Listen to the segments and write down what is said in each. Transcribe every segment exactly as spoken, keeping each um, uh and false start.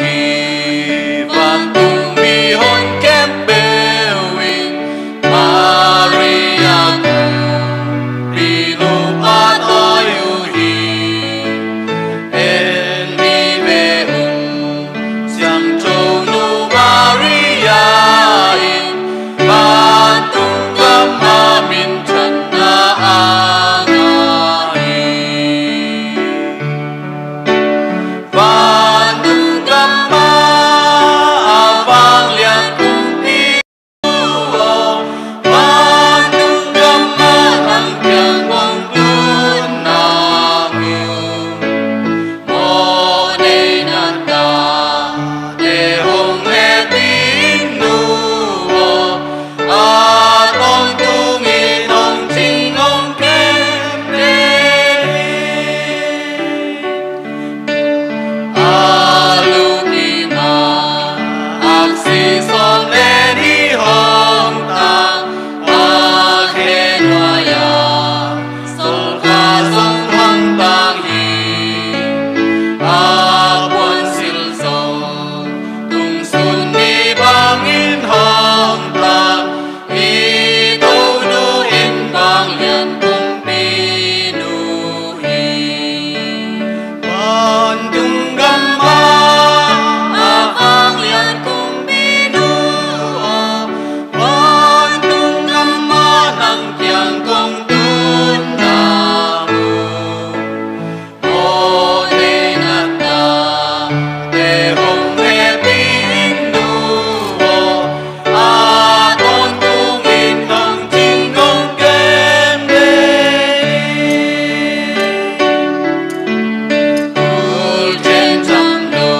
hi. Vantung mihon khempeuh in Maria kumpi nu phat awi uh hi. En vive un, Siangtho Nu Maria in vantung gam ah minthanna a ngah hi. Vantung gam ah a vanglian kumpi nu aw, vantung gam ah nang kiang kong tun nang uh. Mawhneina tate hong hehpih in nu aw, a tawntung in hong cing hong kem den hi. A lukim ah aksi sawm le nih hong tang, a khe nuai ah sawlkha zong hong tang hi. A puansilh zong tungsun ni bangin hong tang, i Tonu in vanglian kumpi nu hi. Vantung gam ah a vanglian kumpi nu aw, vantung gam ah nang kiang kong tun nang uh. Mawhneina tate hong hehpih in nu aw, a tawntung in hong cing hong kem den hi. Tul ciang tham lo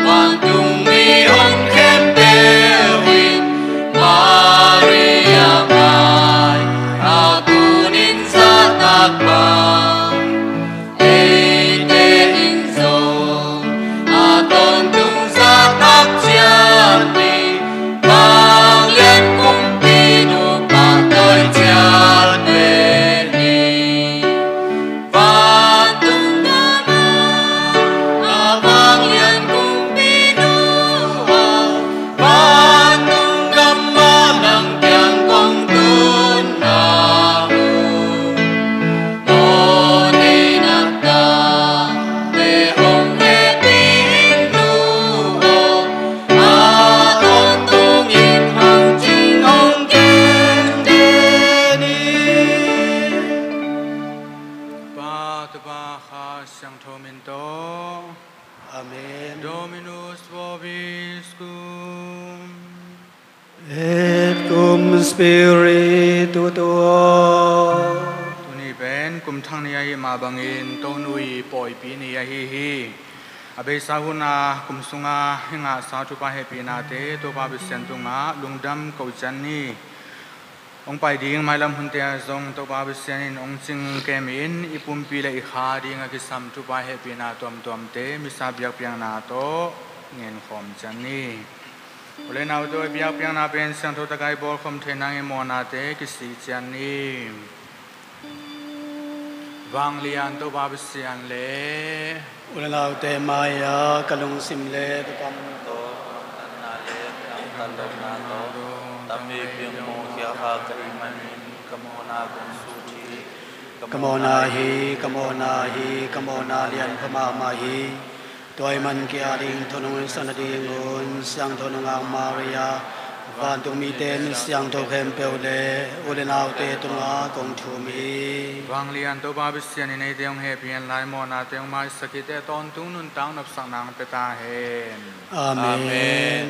vantung mihon khempeuh in Maria mai a kunin zahtak bang, eite in zong a tawntung zahtak ciat ni, vanglian kumpi nu pahtawi ciat pen hi. Vantung gam ah a vanglian kumpi nu aw, vantung gam ah nang kiang kong tun nang uh. Mawhneina tate hong hehpih in nu aw, a tawntung in hong cing hong kem den hi. Pa, Tapa, Kha Siangtho min tawh. Amen. Dominus vobiscum. Et cum spiritu tuo. Tuni pen kum thak ni ahih mah bangin Tonu i pawipi ni ahi hi. A beisa hun a kum sunga i ngahsa thupha hehpihnate Topa Pasian tungah lungdam ko ciat ni. Hong pai ding mailam hunte ah zong Topa Pasian in hong cing kemin i pumpi le i kha ding a kisam thupha hehpihna tuamtuamte misa biakpiakna tawh ngenkhawm ciat ni. U le naute aw, i biakpiakna pen siangtho takin i bawlkhawm thei nangin mawhnate kisik ciat ni. Vanglian Topa Pasian le u le naute mai-ah ka lungsim le ka kam tawh, ka nuntakna le ka angtan lohna tawh, tampi piang mawh khia kha ka hih manin ka mawhna kong sut hi. Ka mawhna hi, ka mawhna hi, ka mawhna lianpha mahmah hi. Tua ahih manin kei a ding thunung i sakna dingun Siangtho Nungak Maria, vantung mite, mi siangtho khempeuh le u le naute tungah kong thum hi. Vanglian Topa Pasian in eite hong hehpih hen la, i mawhnate hong maisak hi. Eite tawntung nuntak nopsakna hong pia ta hen. Amen. Amen.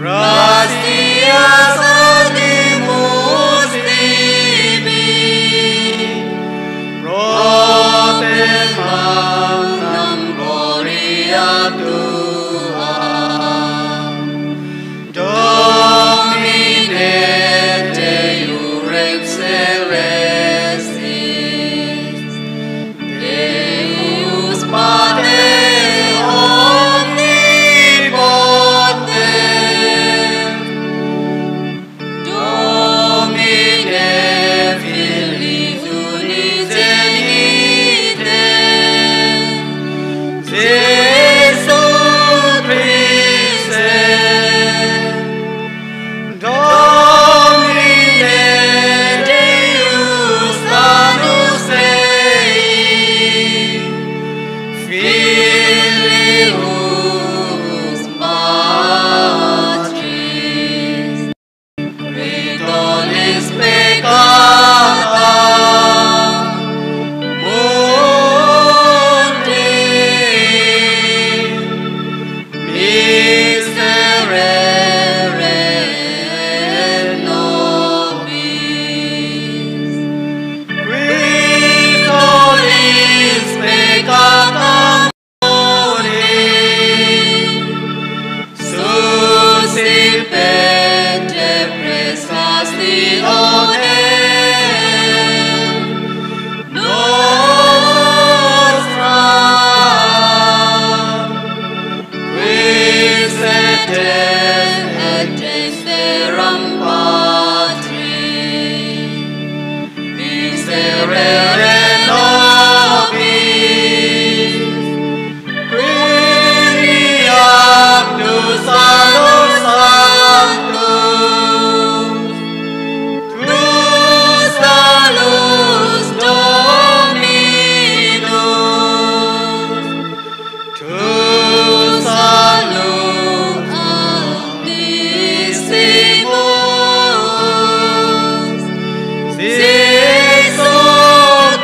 Gracias a ti, Pro te magnum gloria tua. Domine Deus Rex Celestis, Deus Pater Omnipotens, Domine Filii Unigenite, Jesu Christe, Domine Deus Agnus Dei, Filius Patris, qui tollis peccata mundi, miserere nobis. Qui tollis peccata mundi, suscipit te praesestantiam nostram, qui sedes et exterum patri, miserere nobis, qui iam tu salus sanctus, tu salus Dominus, tu salus Sanctissimus Jesu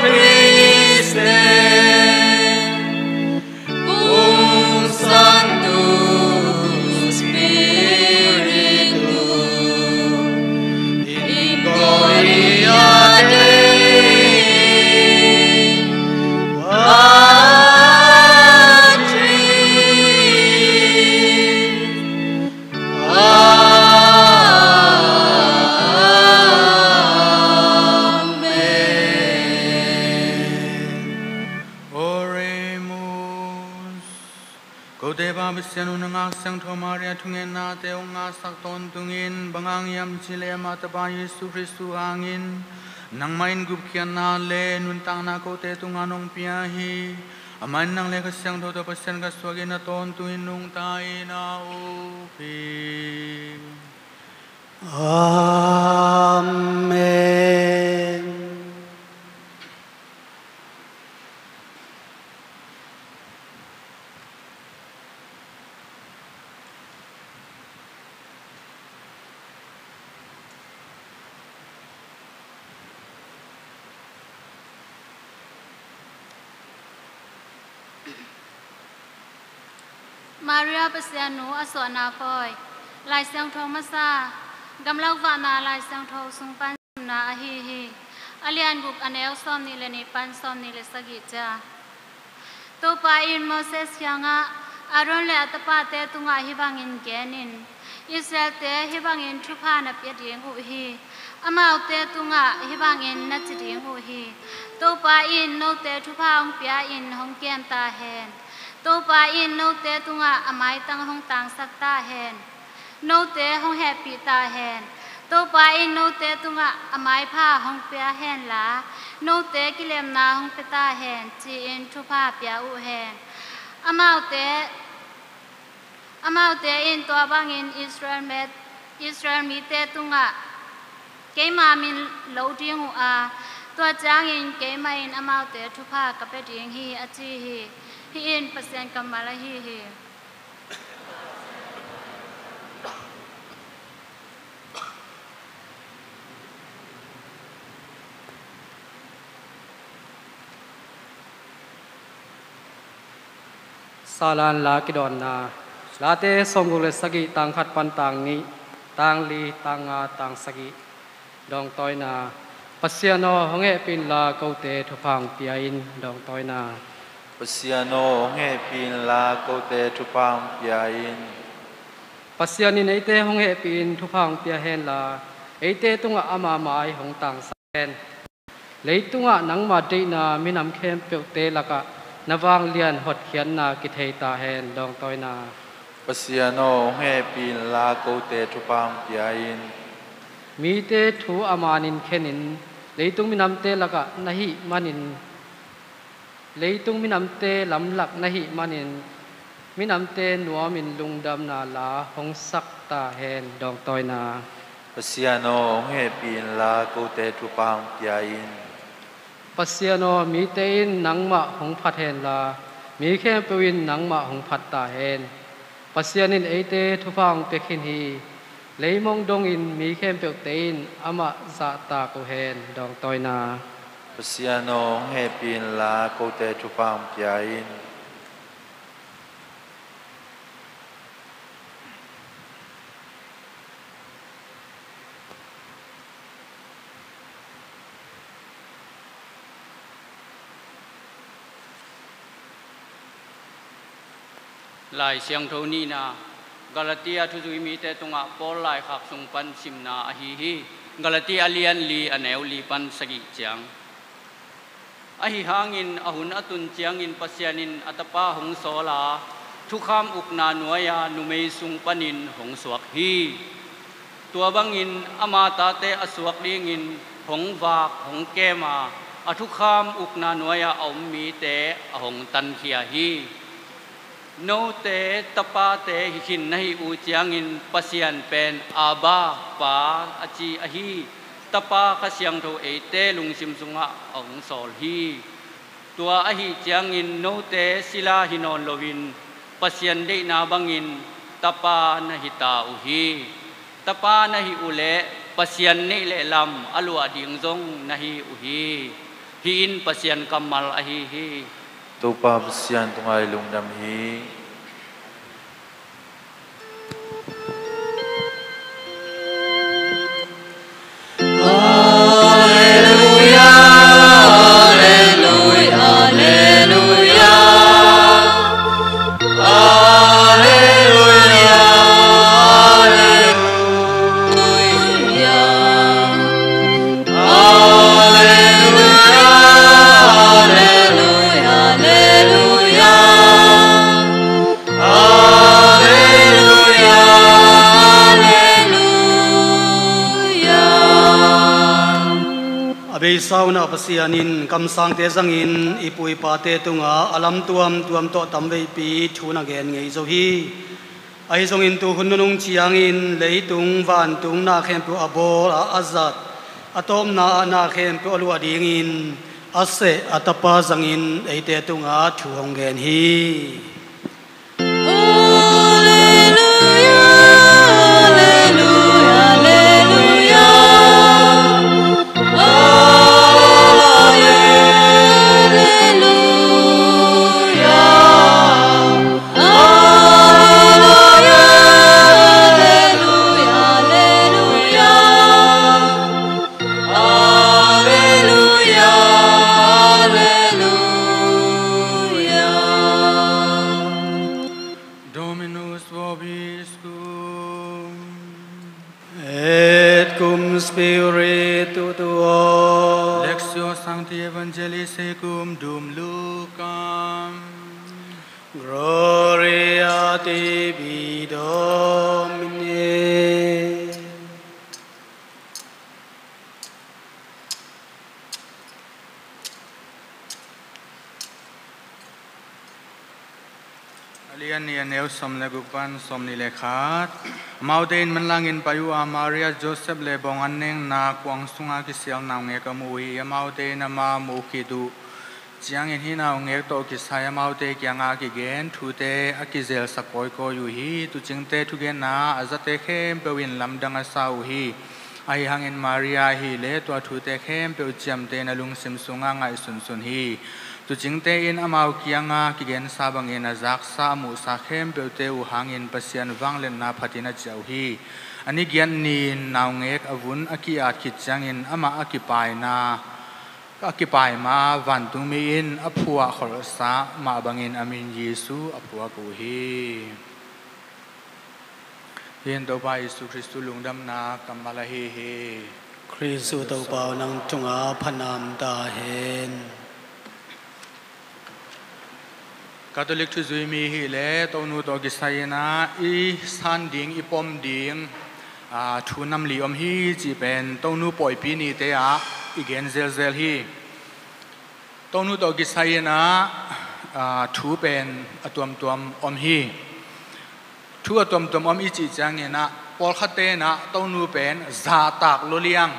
Christe, cum Sancto Spiritu, in gloria Dei Patris. Amen. Oremus. Kote Pa Pasian uh, na ngak siangtho Maria thungennate hong ngahsak tawntungin, bang hang hiam cih leh amah tapa Jesu Khristu hangin nangmah in gupkhiatna le nuntakna kote tungah nong pia hi. Amah in nang le Kha Siangtho tawh Pasian khat suakin a tawntungin nungta in a up hi. Amen. Maria Pasian uh a suahna pawi. Lai Siangtho masa, gamlak vahna Lai Siangtho sung pan simna ahi hi. A lian guk, a neu sawmnih le nih pan sawmnih le sagih ciang. Topa in Moses kiangah, Aaron le a tapate tungah hih bangin gen in, Israelte hih bangin thupha na pia ding uh hi. Amaute tungah hih bangin na ci ding uh hi: Topa in note thupha hong pia-in hong kem ta hen. Topa in note tungah a maitang hong tangsak ta hen. Note hong hehpih ta hen. Topa in note tungah a maipha hong pia hen la, note kilemna hong pia ta hen, ci-in thupha pia uh hen. Amaute, amaute in tua bangin Israel met, Israel mite tungah keima min lo ding uh a, tua ciangin keimah in amaute thupha ka pia ding hi, a ci hi. Hih in Pasian kammal ahi hi. Salan la kidawnna. Late sawmguk le sagih, tang khat pan tang nih, tang li, tang nga, tang sagih. Dawngtawina. Pasian aw, hong hehpih inla kote thupha hong pia in. Dawngtawina. Pasian aw, hong hehpih inla kote thupha hong pia in. Pasian in eite hong hehpih in thupha hong pia henla, eite tungah ama mai hong tangsak hen. Leitungah nangma deihna minam khempeuhte lakah na vanglian hotkhiatna kithei ta hen. Dawngtawina. Pasian aw, hong hehpih inla kote thupha hong pia in. Mite thu a manin khenin, leitung minamte lakah na hih manin, leitung minamte lamlak na hih manin, minamte nuamin lungdamna la hong sak ta hen. Dawngtawina. Pasian aw, hong hehpih inla kote thupha hong pia in. Pasian aw, mite in nangmah hong phat henla, mi khempeuh in nangmah hong phat ta hen. Pasian in eite thupha hong pia khin hi. Leimong dongin mi khempeuhte in amah zahtak uh hen. Dawngtawina. Pasian aw, hong hehpih inla kote thupha hong pia in. Lai Siangtho nihna. Galatia thuzui mite tungah Paul laikhak sung pan simna ahi hi. Galatia a lian li, a neu li pan sagih ciang. Ahi hangin a hun a tun ciangin Pasian in a Tapa hong sawl a, thukham ukna nuai-a numei sung panin hong suak hi. Tua bangin ama tate a suak dingin hong vak, hong kem a, a thukham ukna nuai-a a om mite a hong tankhia hi. Note tapate hi khin na hih uh ciangin Pasian pen Abba, Pa, a ci ahi. Tapa Kha Siangtho eite lungsim sungah a hong sawl hi. Tua ahi ciangin note sila hi nawn loin Pasian deihna bangin tapa na hi ta uh hi. Tapa na hih uh leh Pasian neih le lam a luah ding zong na hi uh hi. Hih in Pasian kammal ahi hi. Topa Pasian tungah i lungdam hi. A beisa unah Pasian in kamsangte zangin i pu i pate tungah a lam tuamtuam tawh tamveipi thu na gen ngei zo hi. Ahi zongin tuhun nunung ciangin leitung vantung na khempeuh a bawl a, a zat, a tawpna ah na khempeuh a luah dingin a seh a Tapa zangin eite tungah thu hong gen hi. Dominus vobiscum. Et cum spiritu tuo. Lectio sancti Evangelii secundum Lucam. Gloria tibi, Domine. A lian nih, a neu sawm le guk pan sawm nih le khat. Amaute in manlangin pai uh a, Maria, Joseph le bawng an nekna kuang sunga kisialna hong ngek a mu uh hi. Amaute in amah mu khit uh ciangin hih na hong ngek tawh kisai amaute kiangah a kigen thute a kizelsak kawikawi uh hi. Tuucingte thugenna a zate khempeuh in lamdang a sa uh hi. Ahi hangin Maria ahih leh tua thute khempeuh ciamtehin a lungsim sungah ngaihsunsun hi. Tuucingte in amau kianga kigensa bangin a zaksa a muhsa khempeuhte uh hangin Pasian vangliatna phatin a ciah uh hi. A ni giat ni-in naungek a vun a ki-at khit ciangin amah a kipaina, a kipai ma vantungmi in a phuahkholhsa mah bangin a min Jesu a phuak uh hi. Hih in Topa Jesu Khristu lungdamna kammal ahi hi. Khristu Topa aw, nang tungah phanam ta hen. Catholic thuzui mi hileh Tonu tawh kisai-in ah i san ding, i pom ding, aa, thu nam li om hi cih pen Tonu pawipi nite ah i gen zelzel hi. Tonu tawh kisai-in ah, aa, thu pen a tuamtuam om hi. Thu a tuamtuam om i cih ciangin ah, pawlkhatte in ah Tonu pen zahtak lua liang,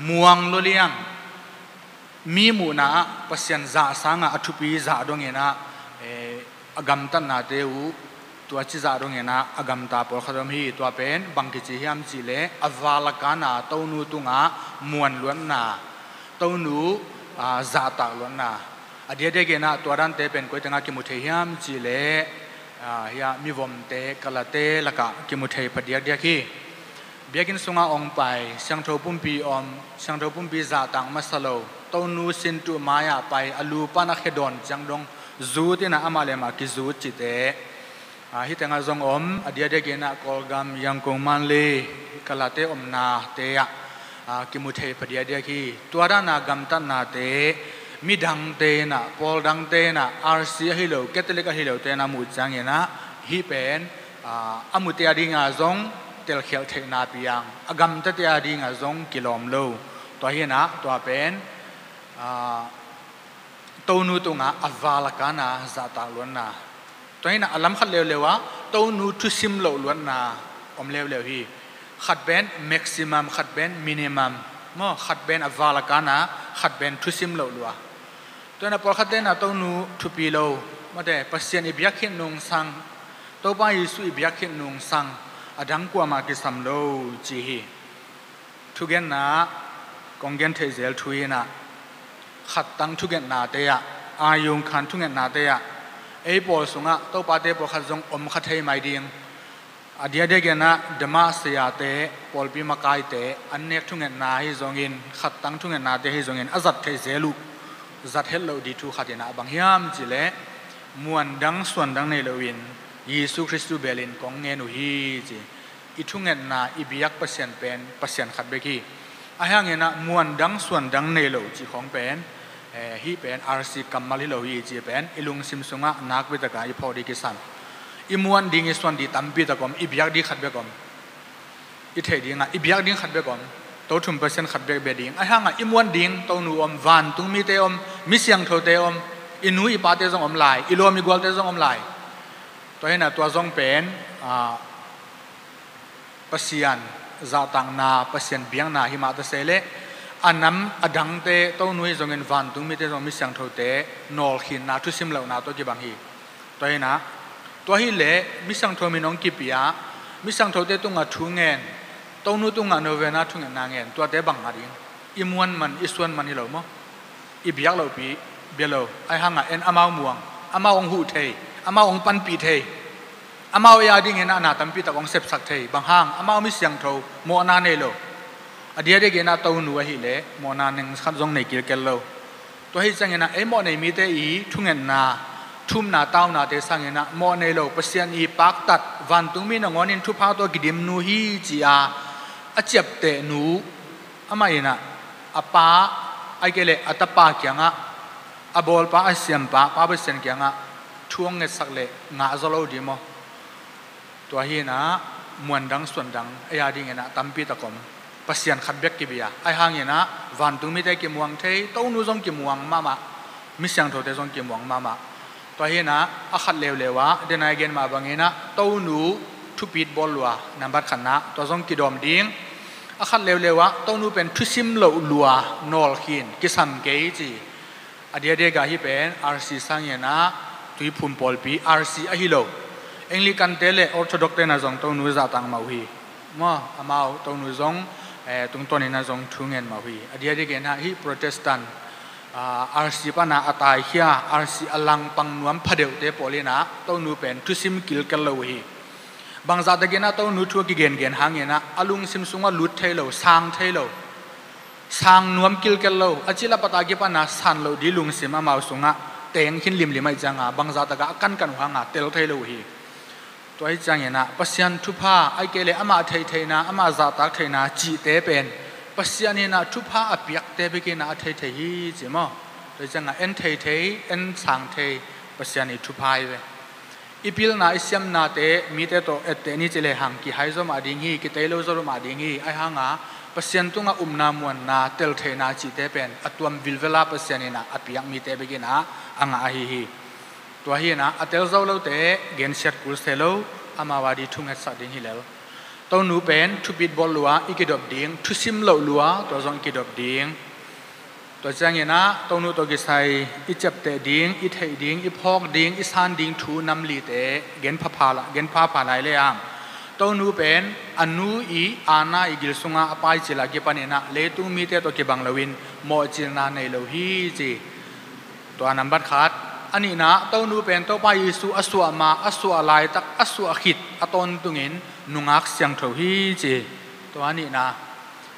muang lua liang, mi muhna ah Pasian zah sangah a thupi zah dongin ah, eh, a gamtatnate uh tua ci zah dongin ah a gamta pawlkhat om hi. Tua pen bang kici hiam cihleh, a val a kana Tonu tungah muan luatna, Tonu, aa, zahtak luatna. A diakdiakin ah tua dante pen koi tengah kimu thei hiam cihleh, aa, hia mivomte, kalate lakah kimu thei pha diakdiak hi. Biakinn sungah hong pai, siangtho pumpi om, siangtho pumpi zahtak masa lo, Tonu sintuh mai-ah pai, a lu pan a khe dawn ciang dong zut in ah amah le amah kizut cihte, aa, hih tengah zong om, a diakdiakin ah Kawlgam, Yangon, Mandalay, kalate omnate ah, aa, kimu thei pha diakdiak hi. Tua dana gamtatnate, midangte in ah, pawl dangte in ah, R C ahi lo, Catholic ahi lote in ah muh ciangin ah, hih pen, aa, a mute a dinga zong telkhialh theihna piang, a gamtate a dinga zong kilawm lo. Tua hi in ah, tua pen, aa, Tonu tungah a val a kana zahtak luatna. Tua hi in ah a lam khat leuleu ah Tonu thusim loh luatna om leuleu hi. Khat pen maximum, khat pen minimum. Maw, khat pen a val a kana, khat pen thusim loh lua. Tua hi in ah pawlkhatte in ah Tonu thupi lo, mate, Pasian i biak khit nungsang, Topa Jesu i biak khit nungsang, a dang kuamah kisam lo ci hi. Thugenna kong gen theih zel thu hi in ah, khattang thugenna te ah, a yungkhan thugenna te ah, ei pawl sungah Topate pawlkhat zong om kha thei mai ding. A diakdiakin ah dama sayate, pawlpi makaite, an nek thugenna ahi zongin, khattang thugenna te ahi zongin, a zat theih zel uh, zat het loh ding thu khat in ah bang hiam cihleh, muan dang suan dang nei loin, Jesu Khristu belin kong ngen uh hi ci. I thungetna, i biak Pasian pen Pasian khat bek hi. Ahi hangin ah muan dang suan dang nei lo cih khawng pen, eh, hih pen R C kammal hi lo hi cih pen i lungsim sungah nakpi takah i phawk ding kisam. I muan ding, i suan ding tampi tak om, i biak ding khat bek om. I theih dingah i biak ding khat bek om. Tothum Pasian khat bek bia ding. Ahi hangah i muan ding Tonu om, vantung mite om, mi siangthote om, i nu i pate zong om lai, i lawm i gualte zong om lai. Tua hi in ah tua zong pen, ah, Pasian zahtakna, Pasian biakna hi mah ta se leh, a nam a dangte, Tonu hi zongin vantung mite zong, mi siangthote nawlkhinna, thusim lohna tawh kibang hi. Tua hi in ah, tua hi leh mi siangtho min hong kipia, mi siangthote tungah thu ngen, Tonu tungah novena thungetna ngen, tuate bang ngah ding? I muan man, i suan man hi lo maw? I biak lohpi bia lo. Ahi hangah en amau muang, amau hong huh thei, amau hong panpih thei, amau ei a dingin ah na tampi tak hong sepsak thei. Bang hang? Amau mi siangtho, mawhna nei lo. A diakdiakin ah Tonu ahih leh mawhna neng khat zong nei kilkel lo. Tua hi ciangin ah ei mawh nei mite i thungetna, thumna, taunate sangin ah mawh nei lo, Pasian i paktat, vantungmi nangawnin thupha tawh kidimnu hi ci-a a ciaptehnu, amah in ah a Pa, ahih kei leh a Tapa kiangah, a bawlpa, a siampa, Pa Pasian kiangah thu hong ngetsak leh ngah zaw lo ding maw? Tua hi in ah muan dang suan dang ei a dingin ah tampi tak om. Pasian khat bek kibia. Ahi hangin ah vantung mite kimuang thei, Tonu zong kimuang mahmah, mi siangthote zong kimuang mahmah. Tua hi in ah a khat leuleu ah, den a i gen mah bangin ah Tonu thupit bawl lua, nambat khatna, tua zong kidawm ding. A khat leuleu ah Tonu pen thusim loh lua, nawlkhin, kisam kei ci. A diakdiak ah hih pen R C sangin ah Tuiphum pawlpi R C ahi lo, Anglican-te le Orthodox-te in ah zong Tonu zahtak mah uh hi. Maw, amau Tonu zong, eh, tungtawnin ah zong thu ngen mah uh hi. A diakdiakin ah hih Protestant, Aa, R C pana a taikhia, R C a langpang nuam phadeuhte pawl inah Tonu pen thusim kilkel lo uh hi. Bangzahtakinah Tonu thu a kigengen hanginah a lungsim sungah lut thei lo, sang thei lo, sang nuam kilkel lo, a cih lapat a kipana san loh ding lungsim amau sungah teng khin limlim ahih cianga bangzahtakah a kankan uh hanga tel thei lo uh hi. Tua hi cianginah Pasian thupha, ahih kei leh amah theihtheihna, amah zahtak theihna cihte pen Pasian inah thupha a piakte bekinah a theithei hi ci maw? Tua hi cianga en theithei, en sang thei Pasian i thupha hi ve. I pilna, i siamnate mite tawh etteh ni ci lehang kihai zaw mah ding hi, kitei lo zaw mah ding hi. Ahi hanga Pasian tungah upna muanna teltheihna cihte pen a tuam vilvela Pasian inah a piak mite bekinah a ngah ahi hi. Tua hinah a tel zo lote gensiat kul se lo, amau a di thungetsak ding hi lel. Tonu pen thupit bawl lua i kidop ding, thusim loh lua tua zong i kidop ding. Tua cianginah Tonu tawh kisai i ciapteh ding, i theih ding, i phawk ding, i san ding thu namlite genphapha la, genphapha lai le ang. Tonu pen a nu i aana i gil sunga a paicil a kipaninah leitung mite tawh kibang loin mawhcilna nei lo hi ci. Tua nambat khat. A nihna, Tonu pen Topa Jesu a suah ma, a suah laitak, a suah khit a tawntungin nungak siangtho hi ci. Tua a nihna.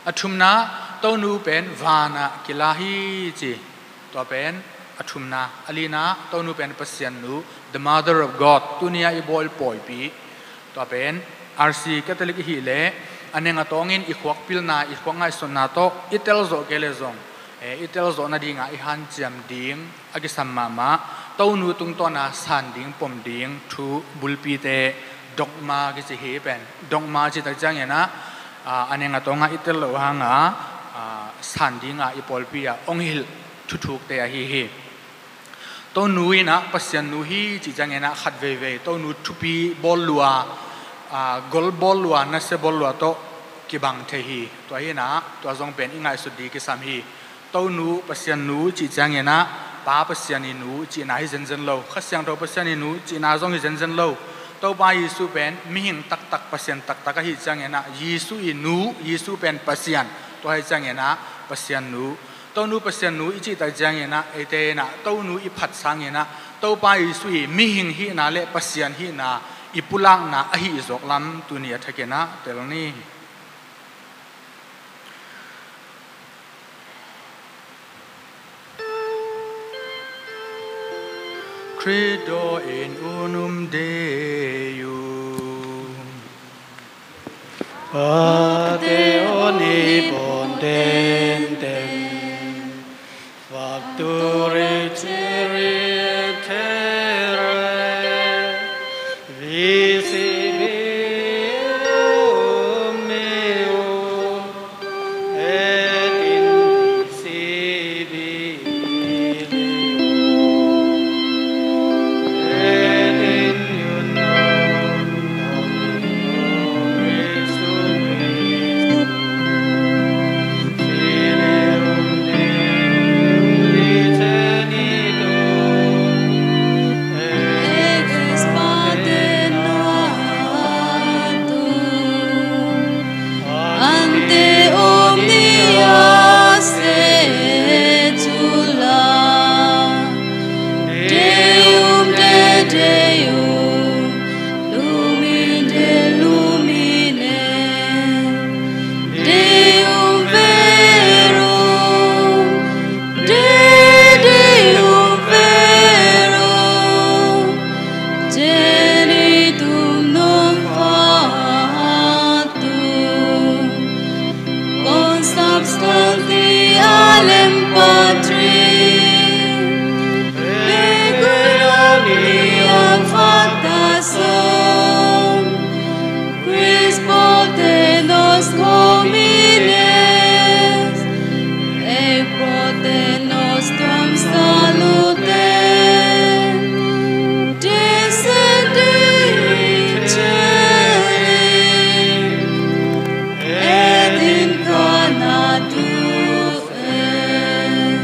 A thumna, Tonu pen vanah kila hi ci. Tua pen a thumna. A lina, Tonu pen Pasian nu, the Mother of God, tuni-a i bawl pawipi. Tua pen R C Catholic i hih leh a neng a tawngin i khuak pilna, i khuak ngaihsutna tawh i tel zawh kei leh zong, eh, i tel zawh nadinga i hanciam ding a kisam mahmah Tonu tungtawna san ding, pom ding thu bulpite dogma kici hi. Pen dogma cih tak cianginah, ah, a neng a tawnga i tel loh hanga, ah, san dinga i pawlpi-ah hong hilh thuthukte ahi hi. Tonu inah Pasian nu hi cih cianginah khat veivei Tonu thupi bawl lua, aa, gol bawl lua, nasia bawl lua tawh kibang thei hi. Tua hinah tua zong pen i ngaihsut ding kisam hi. Tonu Pasian nu cih cianginah Pa Pasian i nu cihna hi zenzen lo, Kha Siangtho Pasian i nu cihna zong hi zenzen lo. Topa Jesu pen mihing taktak, Pasian taktak ahih cianginah Jesu i nu, Jesu pen Pasian, tua ahih cianginah Pasian nu. Tonu Pasian nu i cih tak cianginah eite inah Tonu i phat sanginah Topa Jesu i mihing hihna le Pasian hihna i pulakna ahi zawk lam tuni a thakinah tel ni. Khrih daw in un um dei uh. Pate aw ni pawn tenten, faktu ri chiri tere, V C B u mi u, etin V C B u, etin yun u. Ante omnia secula, Deum te Deum, Lumen te Lumine, Deum Verum, Dei Deum Verum, Trinitun non factum, consubstantialem Patri, per quia omnium facta sunt, quis pro te nos commines, et pro te nostrum salute descendit in caelim, et incarnatur et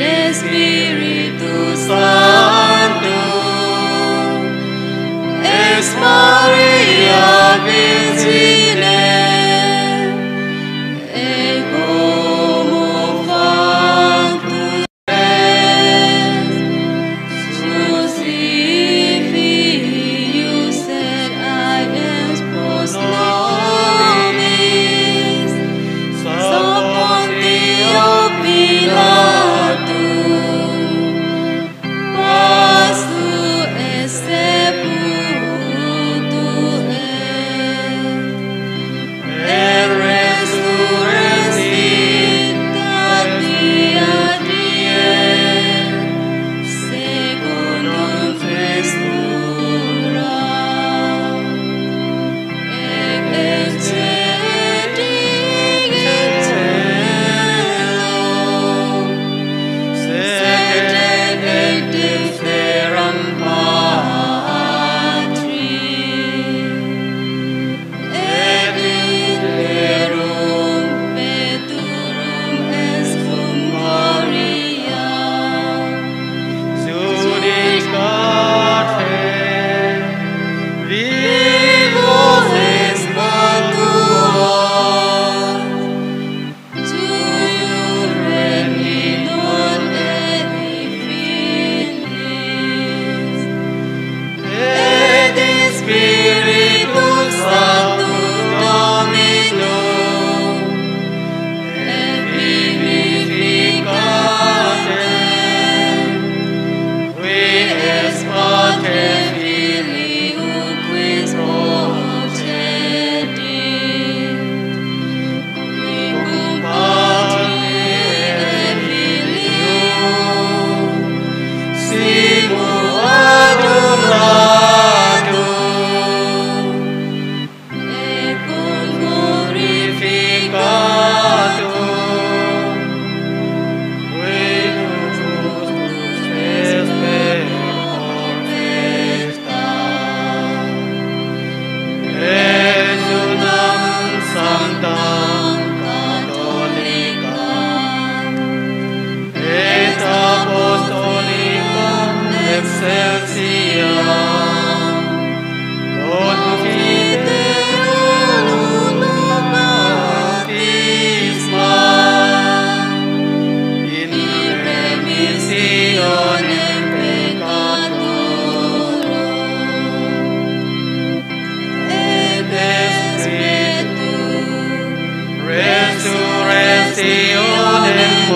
de Spiritu Sancto, ex Maria Virgine, et homo factum. U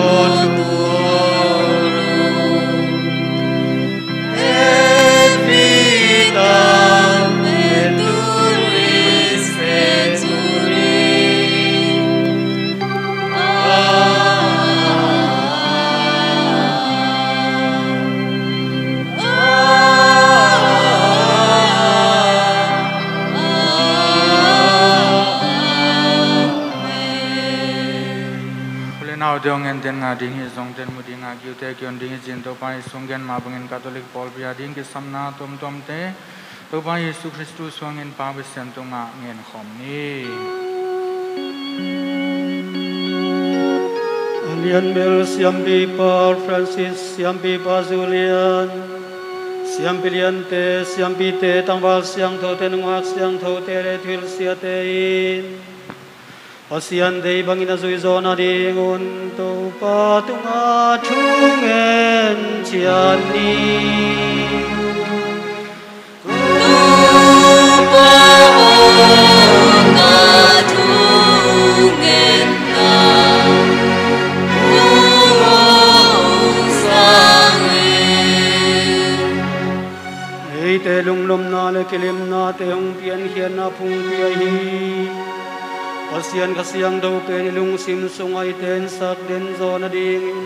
le nau deuh, ngen den ngah ding hi zong, den mu ding a kiu te kion ding hi cin, Topa Jesu in gen mah bangin Catholic pawlpi a ding kisamna tuamtuamte Topa Jesu Khristu suangin Pa Pasian tungah ngen khawm ni. A lianbel siampipa Francis, siampipa Julian, siampi liante, siampite, tangval siangthote, nungak siangthote le thuhilh siate in Pasian deih bangin a zuih zawh nadingun Topa tungah thu ngen ciat ni. Topa aw, ka thu ngen na, hong sang in. Eite lunglawmhna le kilemnate hong piankhiatna phungpi ahi Pasian Kha Siangtho pen i lungsim sungah i tensak den zawh nadingin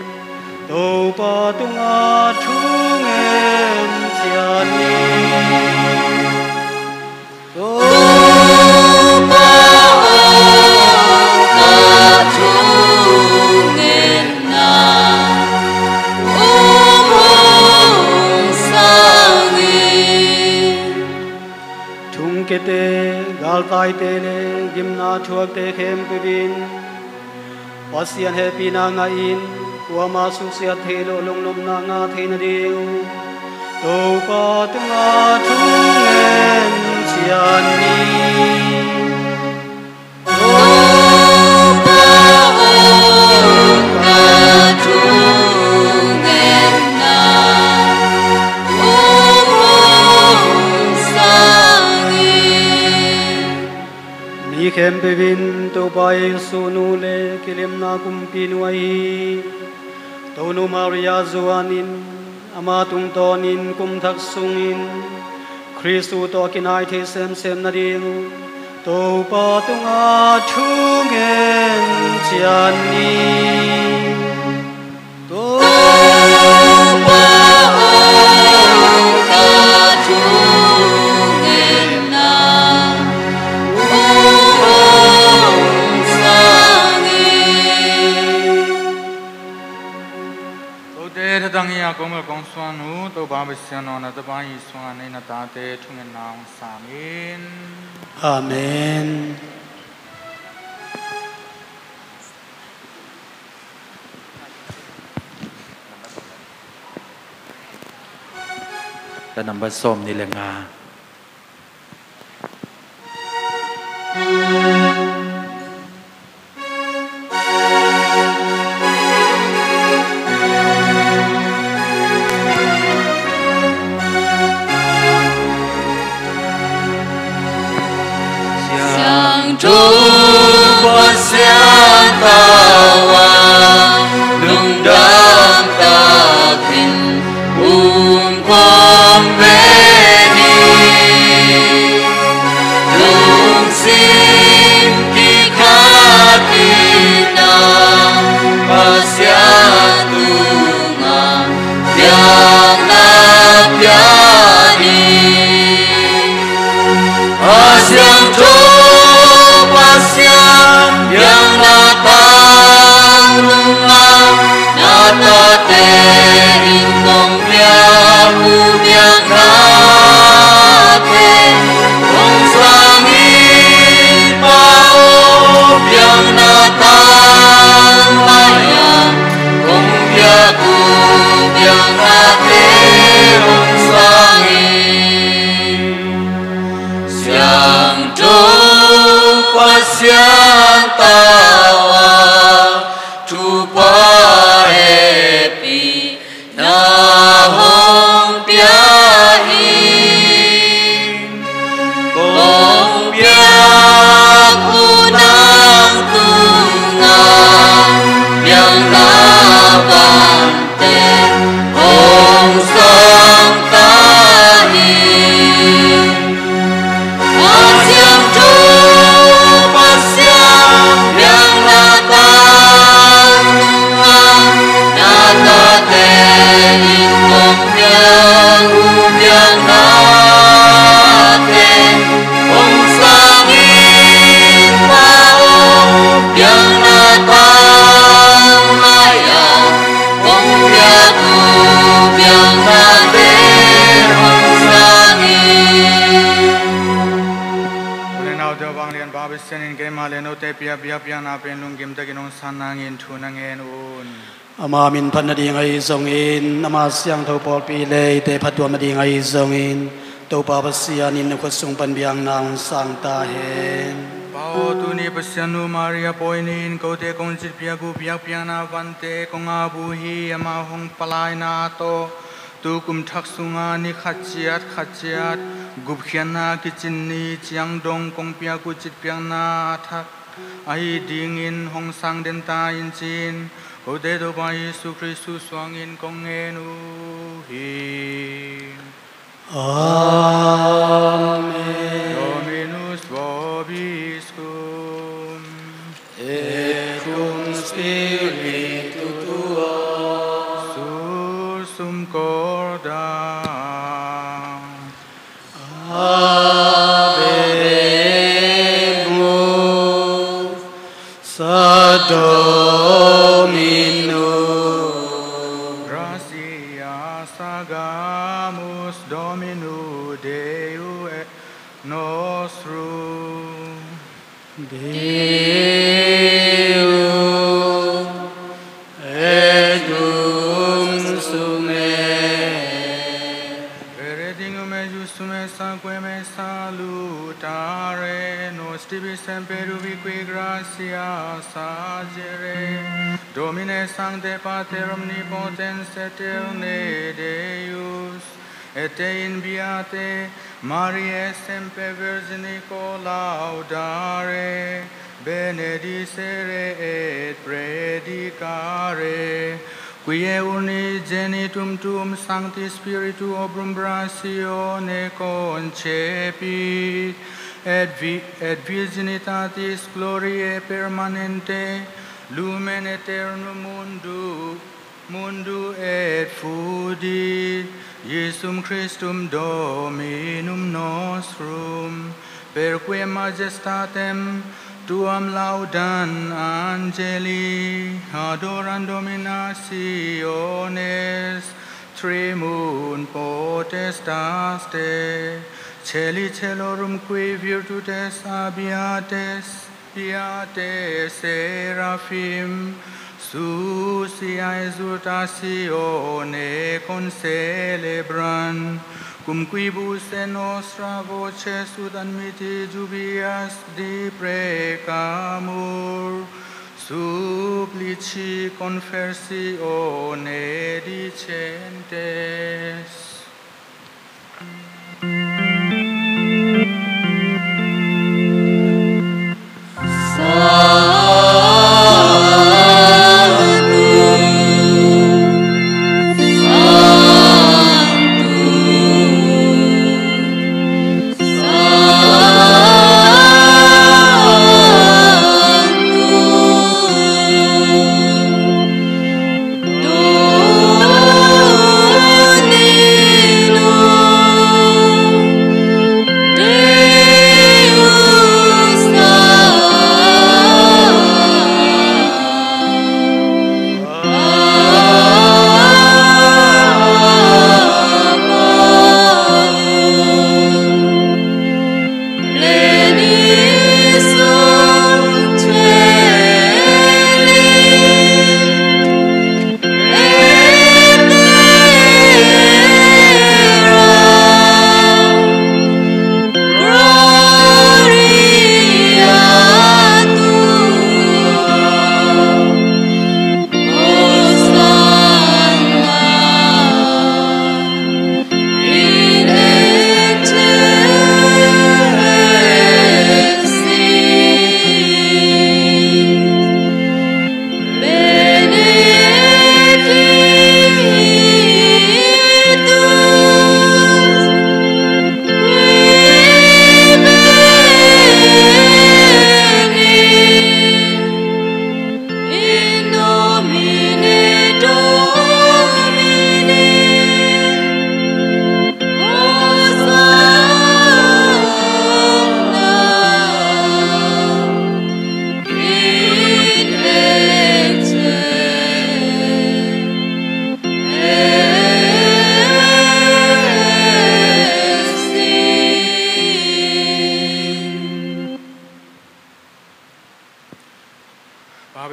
Topa tungah thu ngen ciat ni. Topa aw, ka thu ngen na, hong sang in. Thungkiate, galtaite le gimna thuakte khempeuh in Pasian hehpihna ngah in, kuamah suksiat theih loh lunglawmhna ngah theih nading uh Topa tungah thu ngen ciat ni. Topa aw, ka thu ngen na, hong sang in. Mi khempeuh in Topa Jesu nu le kilemna kumpinu ahi Tonu Maria zuanin, ama tungtawnin kum thak sungin Khristu tawh a kinai thei semsem nading uh Topa tungah thu ngen ciat ni. Topa aw, ka thu ngen na, hong sang in. Kote thatang hi a, kong mel kong suan uh Topa Pasian aw, na Tapa Jesu in na tate thungetna hong sang in. Amen. Ka nambat sawm ni le nga. Siangtho Pasian tau a, lungdam takin um khawm ve ni. Lungsim kikhatin a, Pasian tungah biakna pia ni. A siangtho Pasian, biakna tang nungah na tate in kong piak uh biaknate hong sang in. Pa aw, biakna tang mai-a kong piak uh biaknate hong sang in. Siangtho Pasian tau a, thupha hehpihna hong pia in. Kong piak uh nang tungah, biakna Pa Pasian in keimah le note pia biakpiakna pen lunggim takin hong san nangin thu na ngen un. Ama min phat nading ahi zongin, ama siangtho pawlpi le eite phattuam nading ahi zongin, Topa Pasian in na khut sung pan biakna hong sang ta hen. Pa aw, tuni Pasian nu Maria pawi ni-in kote kong citpiak uh biakpiakna vante kong ap uh hi. Ama hong palaina tawh tu kum thak sunga ni khat ciat khat ciat gupkhiatna kicin ni ciang dong kong piak uh citpiakna a thak ahi dingin hong sang den ta in ci-in, kote Topa Jesu Khrist suangin kong ngen uh hi. Amen. Dominus vobiscum. Et cum spiritu tuo. Susum corda. Habemus. Sed Dominus. Gratias agamus Domino Deo et nostro. Deo et cum sume. Benedictum eiusdem et sanctum et salutare nos tibi semper ubique gratias agere, Domine sancte Pater omnipotens aeterni Deus, et te in beate Mariae semper Virgine collaudare, benedicere et predicare, quia unigenitum tuum Sancti Spiritu obrumbratione concepit, et vi-, et virginitatis gloriae permanente lumen aeternum mundo, mundo et fugit Iesum Christum Dominum nostrum, per quem majestatem tuam laudant angeli, adorant dominationes, tribunt potestas te, caeli caelorum qui virtutes habeat, beati seraphim, sucia exaltatione concelebrant, cum quibus et nostra voces ut admittibilis deprecamur, supplici confessione dicentes.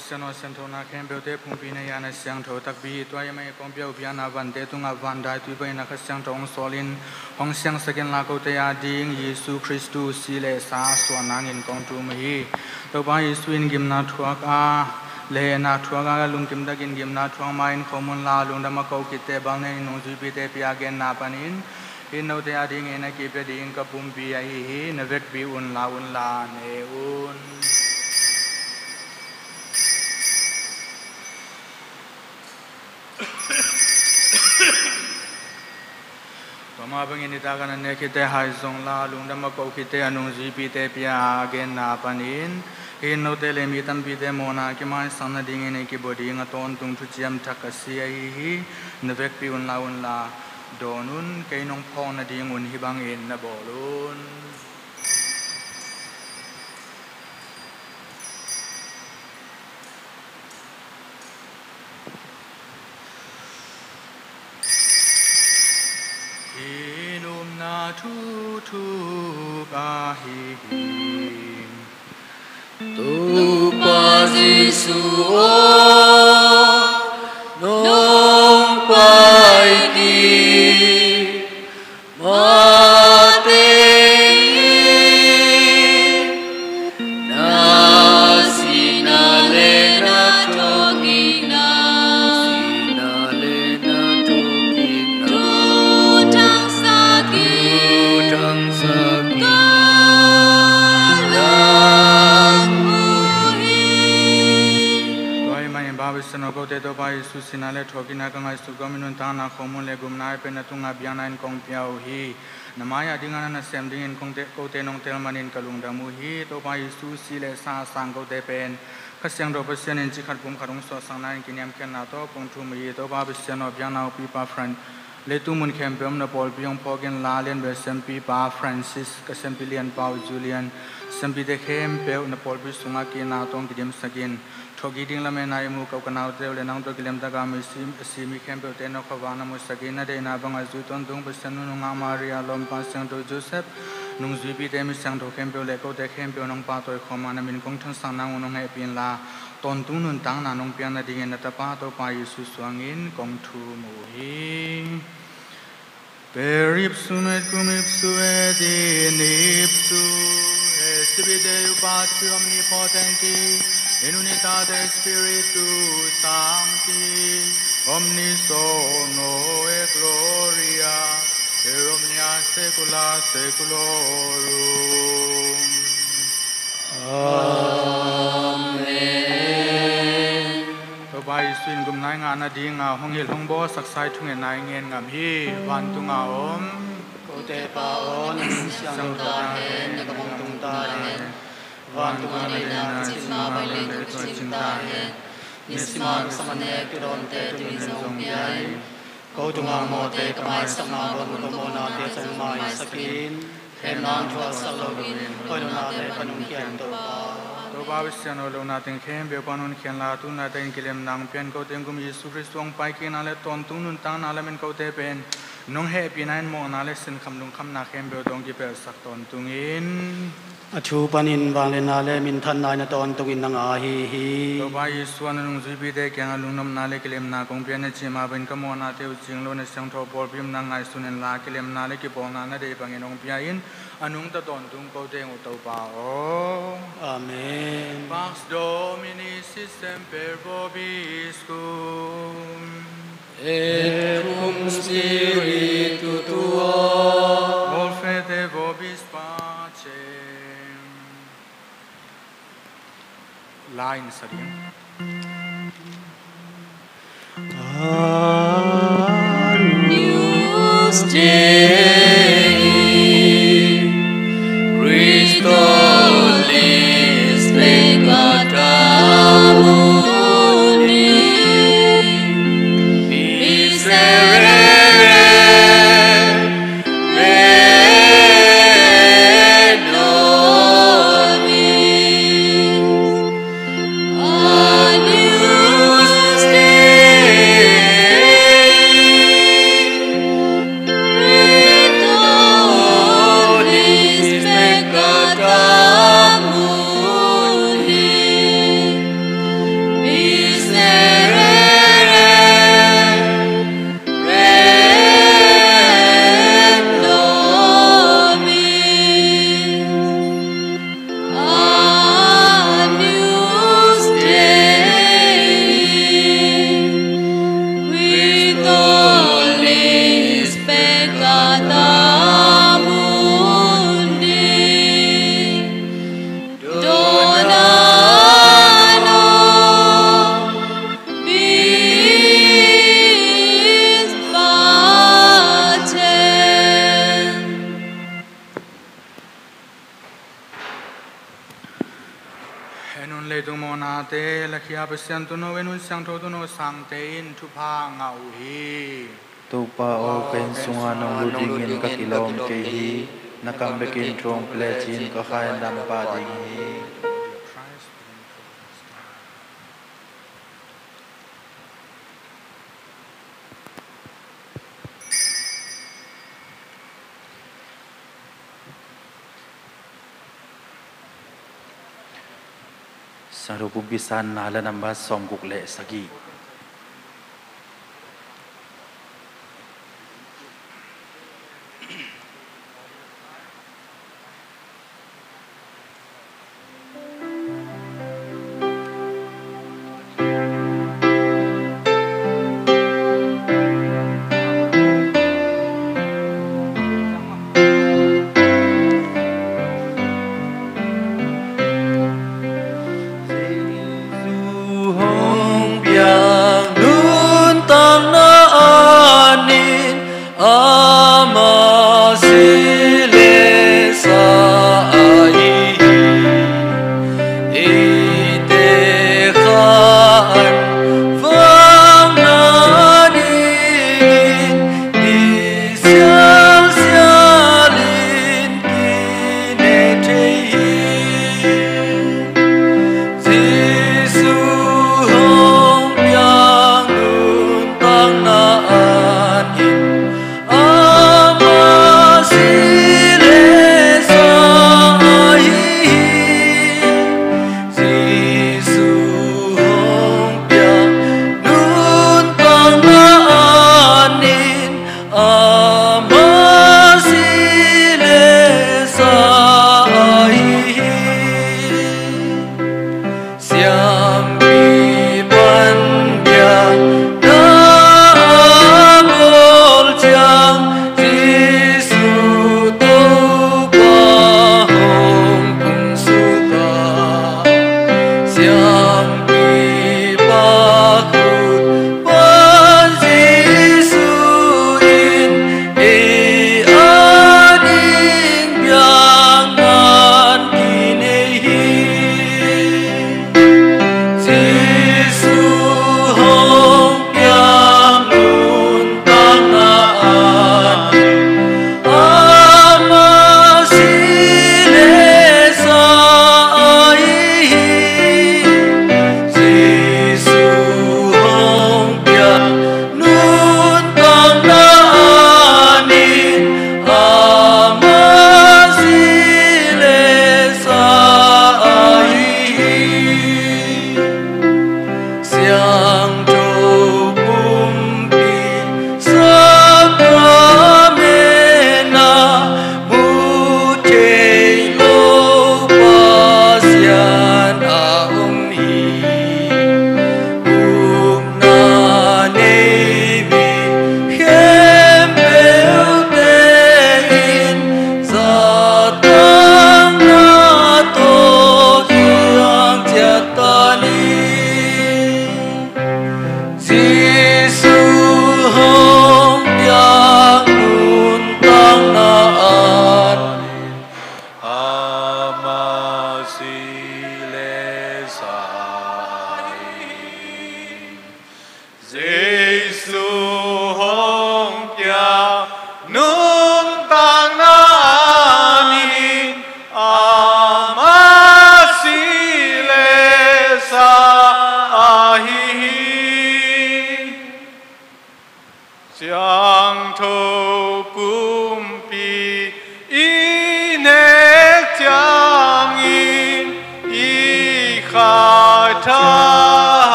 Siangtho, siangtho na khempeuhte phungpi na hi a, na siangtho takpi hi. Tua ahih manin kong pia uh biakna vante tungah van daitui bangin na Kha Siangtho hong sawl in, hong siangsak inla, kote ading Jesu Khrist si le sa suah nangin kong thum uh hi. Topa Jesu in gimna thuak a, le hehna thuak a, lungkim takin gimna thuak ma-in khom unla, lungdam a ko khitte, bang nen in nungzuipite pia a genna panin, hih in note adingin a kipia ding ka pumpi ahi hi, na vekpi un lau unla ne un. Tua mah bangin nitak a na nek khitte hai zongla, lungdam a ko khitte a nungzuipite pia a genna panin, hih in note le mi tampite mawhna a kimaisak nadingin a kibawl ding a tawntung thuciam thak ka si ahi hi, na vekpi un lau unla, dawn un, kei nong phawk nadingun hih bangin na bawl un. Hih nopna thu thuk ahi hi. Topa Jesu aw, nong pai kik mah teng in, na sihna le na thokikna, sihna le na thokikna, thu thangsak in, thu thangsak in, ka lak uh hi. Tua ahih manin Pa, Pasian aw, kote Topa Jesu sihna le thokikna ka ngaihsut kawmin nuntakna khomun le gupna a pen na tungah biakna-in kong pia uh hi. Na mai-ah ding a na nasem dingin kongte, kote nong tel manin ka lungdam uh hi. Topa Jesu si le sa a sang kote pen Kha Siangtho Pasian in cikhat pumkhat hong suahsakna-in kiniamkhiatna tawh kong thum uh hi. Topa Pasian aw, biakna ukpipa Fran, leitung mun khempeuh om na pawlpi hong phawk inla, Lianbel Siampipa Francis, ka siampi Lianpa uh Julian, siampite khempeuh na pawlpi sungah ki-itna tawh hong kidimsak in. Thokik ding lametna i mu ka u ka naute uh le nang tawh kilemtaka a si, a si mi khempeuhte na khuavak na musak in, na deihna bangah zui tawntung Pasian nu nungak Maria, lawmpa siangtho Joseph, nungzuipite, mi siangtho khempeuh le kote khempeuh nong pahtawi khawm a, na min kong thangsak nangun hong hehpih inla, tawntung nuntakna nong piak nadingin na Tapa Topa Jesu suangin kong thum uh hi. Per ipsum et cum ipsu et in ipsu, et sibi Deo Patri omnipotenti, in unitate Spiritu Sancti, omnis honor et gloria, per omnia saecula saeculorum. Amen. Topa Jesu in gupna i ngah nadinga hong hilh hong bawlsaksa i thungetna i ngen ngam hi. Vantunga om kote Pa aw, na min siangtho ta hen, na gam hong tung ta hen. Vantunga na deihna cih bang a, vantung ah bang hi leh tua cih ta hen. Nisim a ka sak nek tu dawnte tuni-in zong pia in. Ko tungah mawhte ka maisakna bang un ka mawhnate zong maisak in. Hehna hong thuaksak loin, hoih lohnate pan hong khia in Topa. Topa Pasian aw, lohna teng khempeuh pan hong khia inla, tu-in a takin kilemna hong pia in. Kote hong gum Jesu Khrist hong paikikna le tawntung nuntakna lamen kote pen nong hehpihna in mawhna le sinkham lungkhamna khempeuh tawh hong kipelhsak tawntung in. A thu panin vangliatna le minthanna in a tawntungin na ngah ahi hi. Topa Jesu aw, na nungzuipite kiangah lungnopna le kilemna kong pia in, na cih mah bangin ka mawhnate uh cing lo na siangtho pawlpi mah na ngaihsun inla, kilemna le kipawlna na deih bangin hong pia in. A nungta tawntung kote hong uh Topa aw. Amen. Pax Domini sit semper vobiscum. Et cum spiritu tuo. Bonum et vobis pacem. La in sa ding. Agnus Dei, Christus Peccator mundi, miserere nobis. Agnus Dei, Christus Tungmawnate lakhia Pasian, tuuno in hun siangtho, tuuno sangte in thupha ngah uh hi. Topa aw, ka inn sunga nong lut dingin ka kilawm kei hi. Na kam bekin thu hong pia lecin ka kha in dam pah ding hi. Siangtho Pumpi Sanna, la number sawmguk le sagih.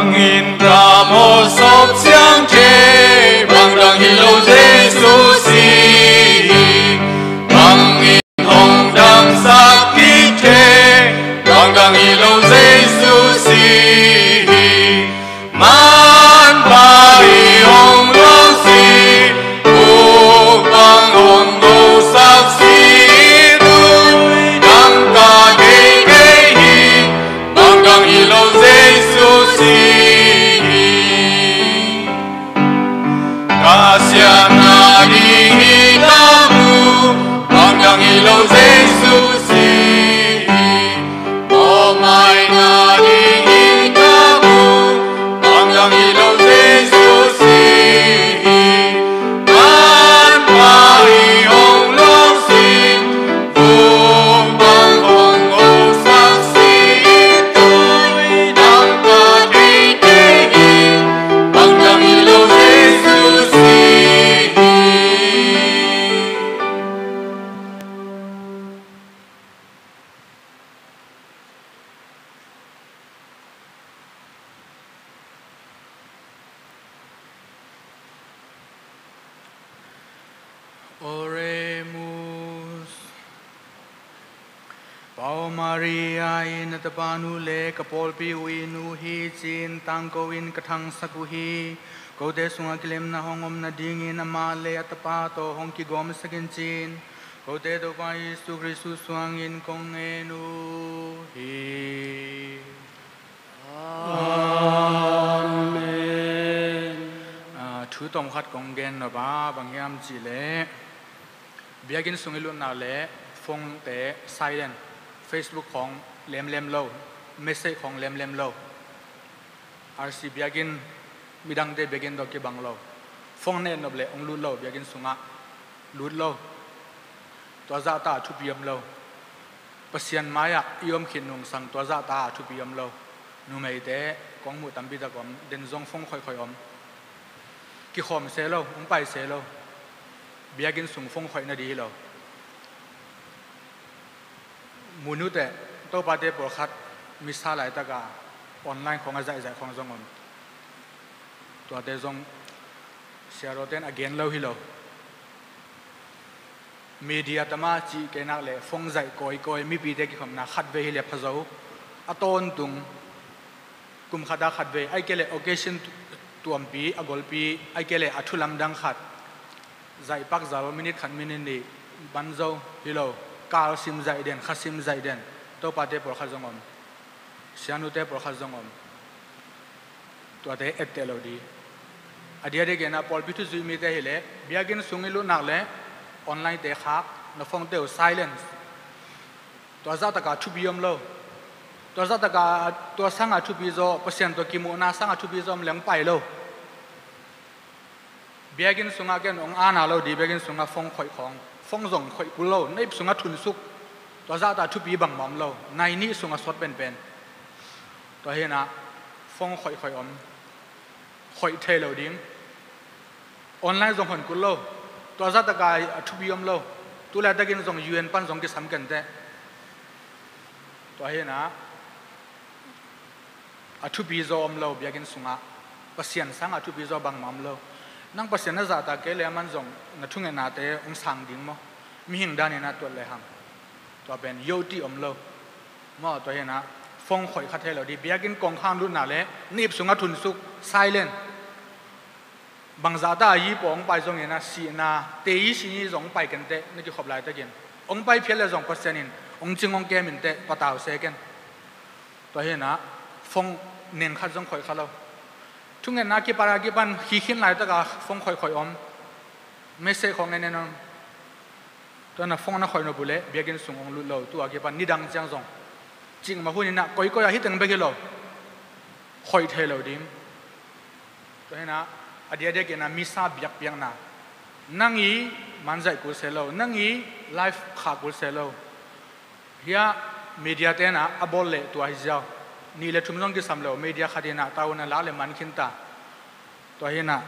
Bangin ka mawh sawp ciang thei, bang dang hi lo Jesu si hi. Bangin hong damsak kik thei, bang dang hi lo Jesu si hi. Manpha i hong luang si, bang hong gosak si, tu dang ka thei thei hi. Bang dang hi lo Jesu si hi. Ka siatna ding hi ka mu, bang dang hi lo Jesu si hi. Pawlmaina ding hi ka mu, bang dang hi lo Jesu si hi. Manpha i hong luang si, Oremus. Pau Maria in a tapanu le ka pawlpi uh i nu hi cin tangko in ka thangsak uh hi. Kote sungah kilemna hong om nadingin amah le a tapa tawh hong kigawmsak in cin kote Topa Jesu Khrist suangin kong ngen uh hi. Amen. Ah, thu tawmkhat kong gen nop a, bang hiam cihleh biakinn sung i lutna le phone te silent, Facebook khawng lemlem lo, message khawng lemlem lo. R C biakinn, midangte biakinn tawh kibang lo. Phone ne nop le hong lut lo, biakinn sungah lut lo. Tua zahta thupi om lo. Pasian mai-ah i om khit nungsang tua zahta thupi om lo. Numeite kong muh tampi tak om, den zong phone khoihkhoih om. Kikhawm se lo, hong pai se lo. Biakinn sung phone khoih na ding hi lo. Mun uh teh, topate pawlkhat misa laitaka online khawng a zaihzaih khawng zong om. Tuate zong siaroten a gen lo hi lo. Media tama cih kei nak le phone zaih kawikawi mipite kikhopna khatvei hi le phazo. A tawntung kum khata khatvei, ai kei le occasion tuampi, a golpi, ai kei le a thu lamdang khat. Zaih pakzal minute khat minute nih banzo hi lo. Kal sim zaih den, kha sim zaih den. Topate pawlkhat zong om. Sianute pawlkhat zong om. Tuate etteh lo ding. A diakdiak genah pawlpi thu zuih mite hi le biakinn sung i lut nak le online te khak, na phone te uh silence. Tua zahtaka thupi om lo. Tua zahtaka tua sanga thupi zaw, Pasian tawh kimuhna sanga thupi zaw om le hong pai lo. Biakinn sungah ken hong ana lo ding, biakinn sungah phone khoih khawng. Phone zong khoih kul lo, na ip sungah thunsuk. Tua zahta thupi bangmah om lo, nai nih sungah sawt penpen. Tua hinah phone khoihkhoih om. Khoih thei lo ding. Online zong hon kul lo. Tua zahtaka a thupi om lo. Tu laitakin zong U N pan zong kisam kenteh. Tua hinah a thupi zaw om lo biakinn sungah. Pasian sangah a thupi zaw bangmah om lo. Nang Pasian na zahtak kei le aman zong na thungetnate hong sang ding maw? Mihing daninah tuat lehang tua pen yohtih om lo. Maw, tua hinah phone khoih kha thei lo ding. Biakinn kongkhak lutna le na ip sungah thunsuk, silent. Bangzahta a yi paw hong pai zonginah sihna te i sini zong hong pai kenteh, na kikhop laitakin. Hong pai phiat le zong Pasian in hong cing hong kem inteh, patau se ken. Tua hinah phone neng khat zong khoih kha lo. Thungetna kipan a kipan khikhin laitaka phone khoihkhoih om. Message khawng en en om. Tua na phone na khoih nop uh leh biakinn sung hong lut lo, tu a kipan nidang ciang zong. Cikmah huninah koikoi ah hih teng bek hi lo. Khoih thei lo ding. Tua hinah a diakdiak genah misa biakpiakna. Nang i manzaih kul se lo, nang i live khak kul se lo. Hiah media tenah a bawl leh tua hi ziau. Nih le thum zong kisam lo, media khat inah tauna lak le man khinta. Tua hinah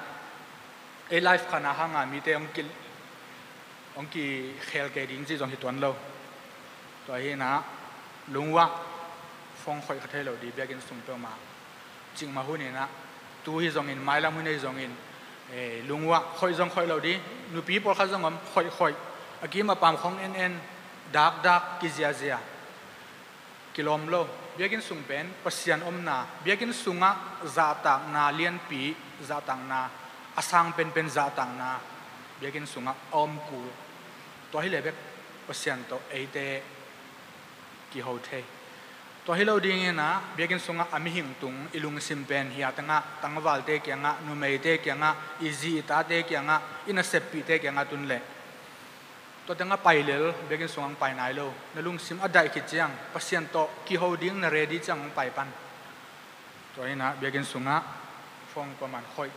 ei live khana hanga mite hong ki, hong kikhel kei ding cih zong hi tuan lo. Tua hinah lungua phone khoih kha thei lo ding biakinn sung peuhmah. Cikmah hun inah, tu hi zongin, mailam hun hi zongin, eh, lungua khoih zong khoih lo ding, nupi pawlkhat zong om, khoih khoih, a kim a pam khong en en, dak dak, kiziazia, kilawm lo. Biakinn sung pen Pasian omna, biakinn sungah zahtakna lianpi, zahtakna a sang penpen, zahtakna biakinn sungah a om kul. Tua hi leh bek Pasian tawh eite kiho thei. Tua hi lo ding inah, biakinn sungah a mihing tung i lungsim pen, hia tengah, tangvalte kiangah, numeite kiangah, i zi i tate kiangah, i naseppihte kiangah tun leh, tua tengah pai lel, biakinn sungah pai nai lo. Na lungsim a daih khit ciang, Pasian tawh kiho ding na ready ciang hong pai pan. Tua inah biakinn sungah phone kuaman khoih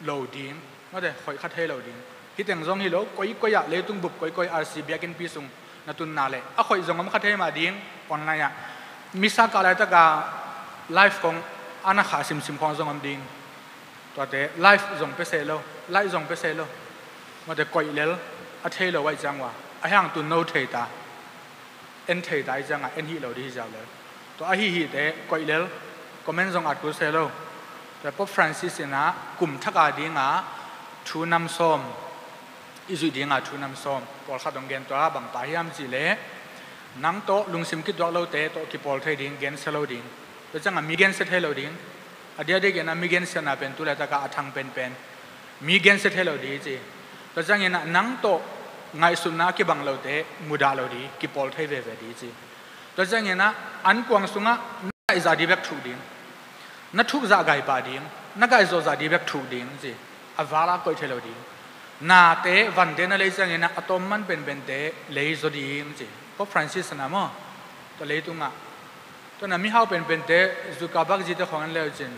lo ding, mate, khoih kha thei lo ding. Hih teng zong hi lo, koikoi ah, leitung bup koikoi, R C biakinnpi sung na tunna leh, a khoih zong om kha thei mah ding, online ah. Misa kah laitaka live khong a na khah simsim khong zong om ding. Tuate live zong pia seh lo, live zong pia seh lo. Mate, koih lel, a thei lo ahih ciang ua, a hiang tun no thei ta. En thei ta ahih ciangah en hih lo ding hi ziau lel. Tua ahi hihte koih lel, comment zong at kul seh lo. Tua Pope Francis inah kum thak a dinga thu nam sawm, i zuih dinga thu nam sawm, pawlkhat hong gen tua bang pa hiam cih leh, nang tawh lungsim kituak lote tawh kipawl thei ding, gensia lo ding. Tua ciangah mi gensia thei lo ding. A diakdiak inah mi gensiatna pen tu laitakah a thang penpen, mi gensia thei lo ding ci. Tua ciang inah nang tawh ngaihsutna a kibang lote mudah lo ding, kipawl thei veve ding ci. Tua ciang inah ankuang sungah na gaih zah ding bek thuk ding, na thuk zah gaih pah ding, na gaih zawh zah ding bek thuk ding ci. A val a koih thei lo ding. Nate, vante na lei ciang inah a tawm man penpente lei zaw ding ci. Pope Francis na maw, tua leitungah, tua na mihau penpente, Zuckerberg zite khong en leu cin,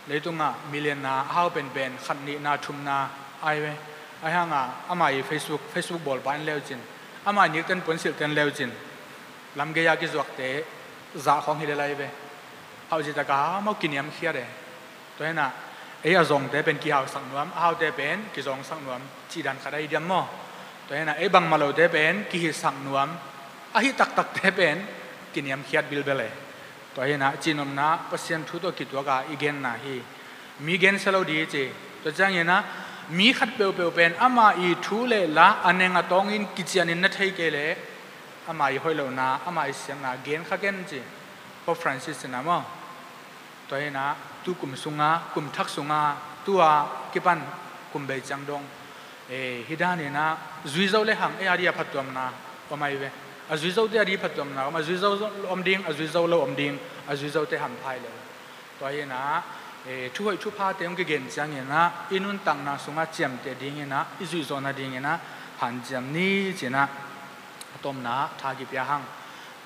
leitungah millionaire a hau penpen khat, nihna, thumna ai ve. Ahi hanga ama i Facebook, Facebook bawlpa en leu cin, ama i nikten puansilhte en leu cin, lamgei a kizuakte zah khong hi lel ai ve. Hauh zitaka mau kiniamkhiat e. Tua hinah ei a zawngte pen kihausak nuam, a haute pen kizawngsak nuam, cihdan khat ahi diam maw? Tua hinah ei bangmah lote pen kihitsak nuam, a hih taktakte pen kiniamkhiat bilbel e. Tua hinah cihnopna, Pasian thu tawh kituaka i genna hi. Mi gensia lo ding ci. Tua cianginah mi khat peuhpeuh pen ama i thu le la a neng a tawngin kicianin na thei kei leh ama i hoih lohna, ama i siatna gen kha ken ci. Pope Francis sinah maw? Tua hinah tu kum sunga, kum thak sunga, tua kipan kum bei ciang dong, eh, hih daninah zuizo le hang ei a dih a phattuamna om ahi ve. A zuizote a dih phattuamna om, a zuizo om ding, a zuizo lo om ding, a zuizote hampha hi lel. Tua hinah, eh, thuhoih thuphate hong kigen cianginah i nuntakna sungah ciamteh dinginah i zuihzawhna dinginah hanciam ni cinah a tomna tha kipia hang.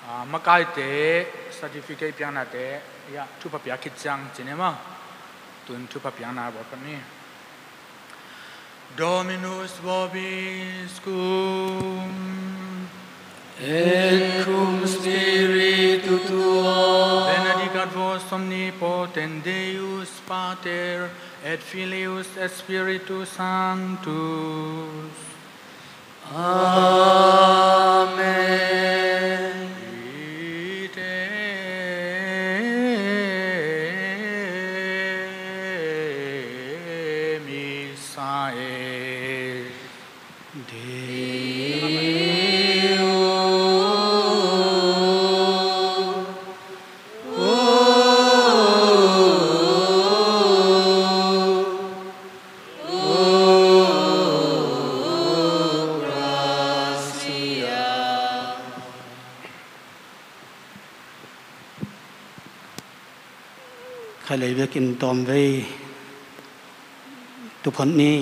Ah, makaite certificate piaknate, ya, thupha pia khit ciang cine maw? Tun thupha piakna bawl pah ni. Dominus vobiscum. Et cum spiritu tuo. Benedicat vos omnipotens Deus, Pater et Filius et Spiritus Sanctus. Amen. Ite missa es. Deo. Khailei vekin tawmvei tuphot ni.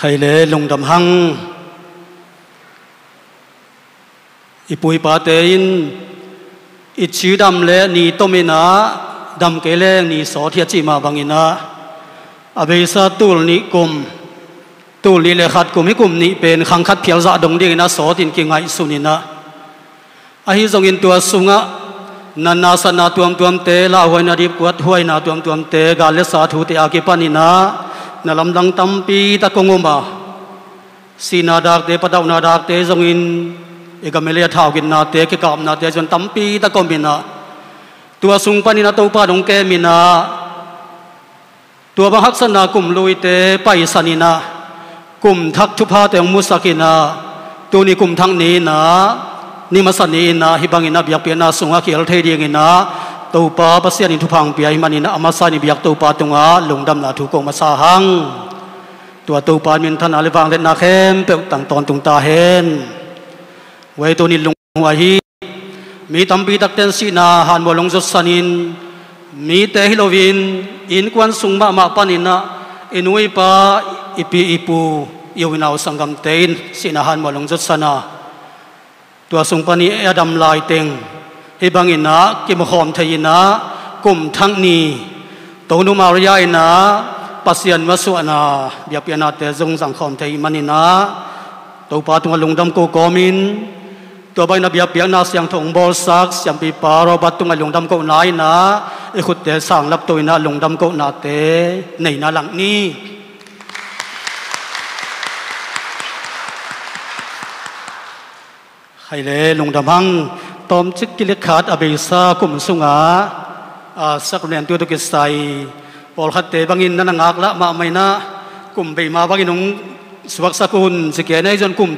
Khaile lungdam hang. I pu i pate in i cidam le ni tomin ah dam kei leng ni sawt hi a cih mah bangin ah, a beisa tul nih kum, tul nih le khat kum, hih kum nih pen khang khat phial zah dong dingin ah sawt in kingaihsun in ah, ahi zongin tua sungah natna satna tuamtuamte, lauhuaina dipkuat huaina tuamtuamte, gal le sa thute a kipanin ah na lamdang tampi tak kong um a, sihna dakte, patauhna dakte zongin, i gam i lei a thaugitnate, kikapnate zong tampi tak om in ah, tua sung panin ah Topa dong kem in ah, tua bang haksatna kum luite paisan in ah, kum thak thuphate hong musak in ah, tuni kum thak ni in ah, ni masa ni in ah, hih bangin ah biakpiakna sungah khel thei dingin ah, Topa Pasian in thupha hong pia ahih manin ah, a masa in i biak Topa tungah lungdamna thu ko masa hang. Tua Topa in minthanna le vangliatna khempeuh tang tawntung ta hen. Wei tuni lung ahi, mi tampi takte in sihna hanmual hong zotsanin, mite hi loin, innkuan sung mahmah panin ah, i nu i pa, i pi i pu, i u i nau sanggamte in sihna hanmual hong zotsan a, tua sung panin a dam laiteng hih bangin ah kimukhawm thei in ah, kum thak ni Tonu Maria in ah Pasian masuahna biakpiaknate zong zangkhawm thei manin ah, Topa tungah lungdam ko kawmin, tua bangin ah biakpiakna siangtho hong bawlsak siampipa Robert tungah lungdam kohna in ah, i khutte sang lapto in ah lungdam kohnate neihna lang ni. Hai le lungdam hang. Tawmcik kilik khat, a beisa kum sungah, a, sakramentu tawh kisai pawlkhatte bangin na na ngaklah mahmah in ah, kum bei ma bangin hong suaksak un, ci kei na, ei zong kum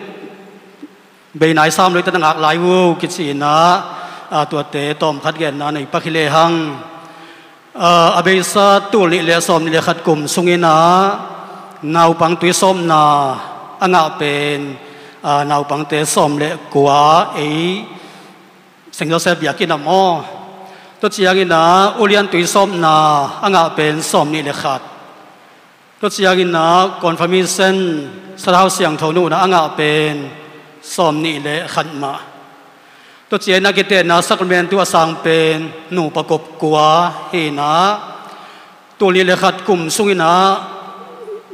bei nai sam lo hi ta, na ngak lai uh kici in ah, a, tuate tawmkhat genna nei pak hi lehang. A, a beisa tul nih le sawm nih le khat kum sungin ah naupang tuisawpna a ngah pen, a, naupangte sawm le kua, ei Saint Joseph biakinn ah maw. Tua ciangin ah ulian tuisawpna a ngah pen sawm nih le khat. Tua ciangin ah confirmation, sathau siangtho nuhna a ngah pen sawm nih le khat mah. Tua ciangin ah kitehna sakramentu a sang pen nupa kop kua hi in ah, tul nih le khat kum sungin ah,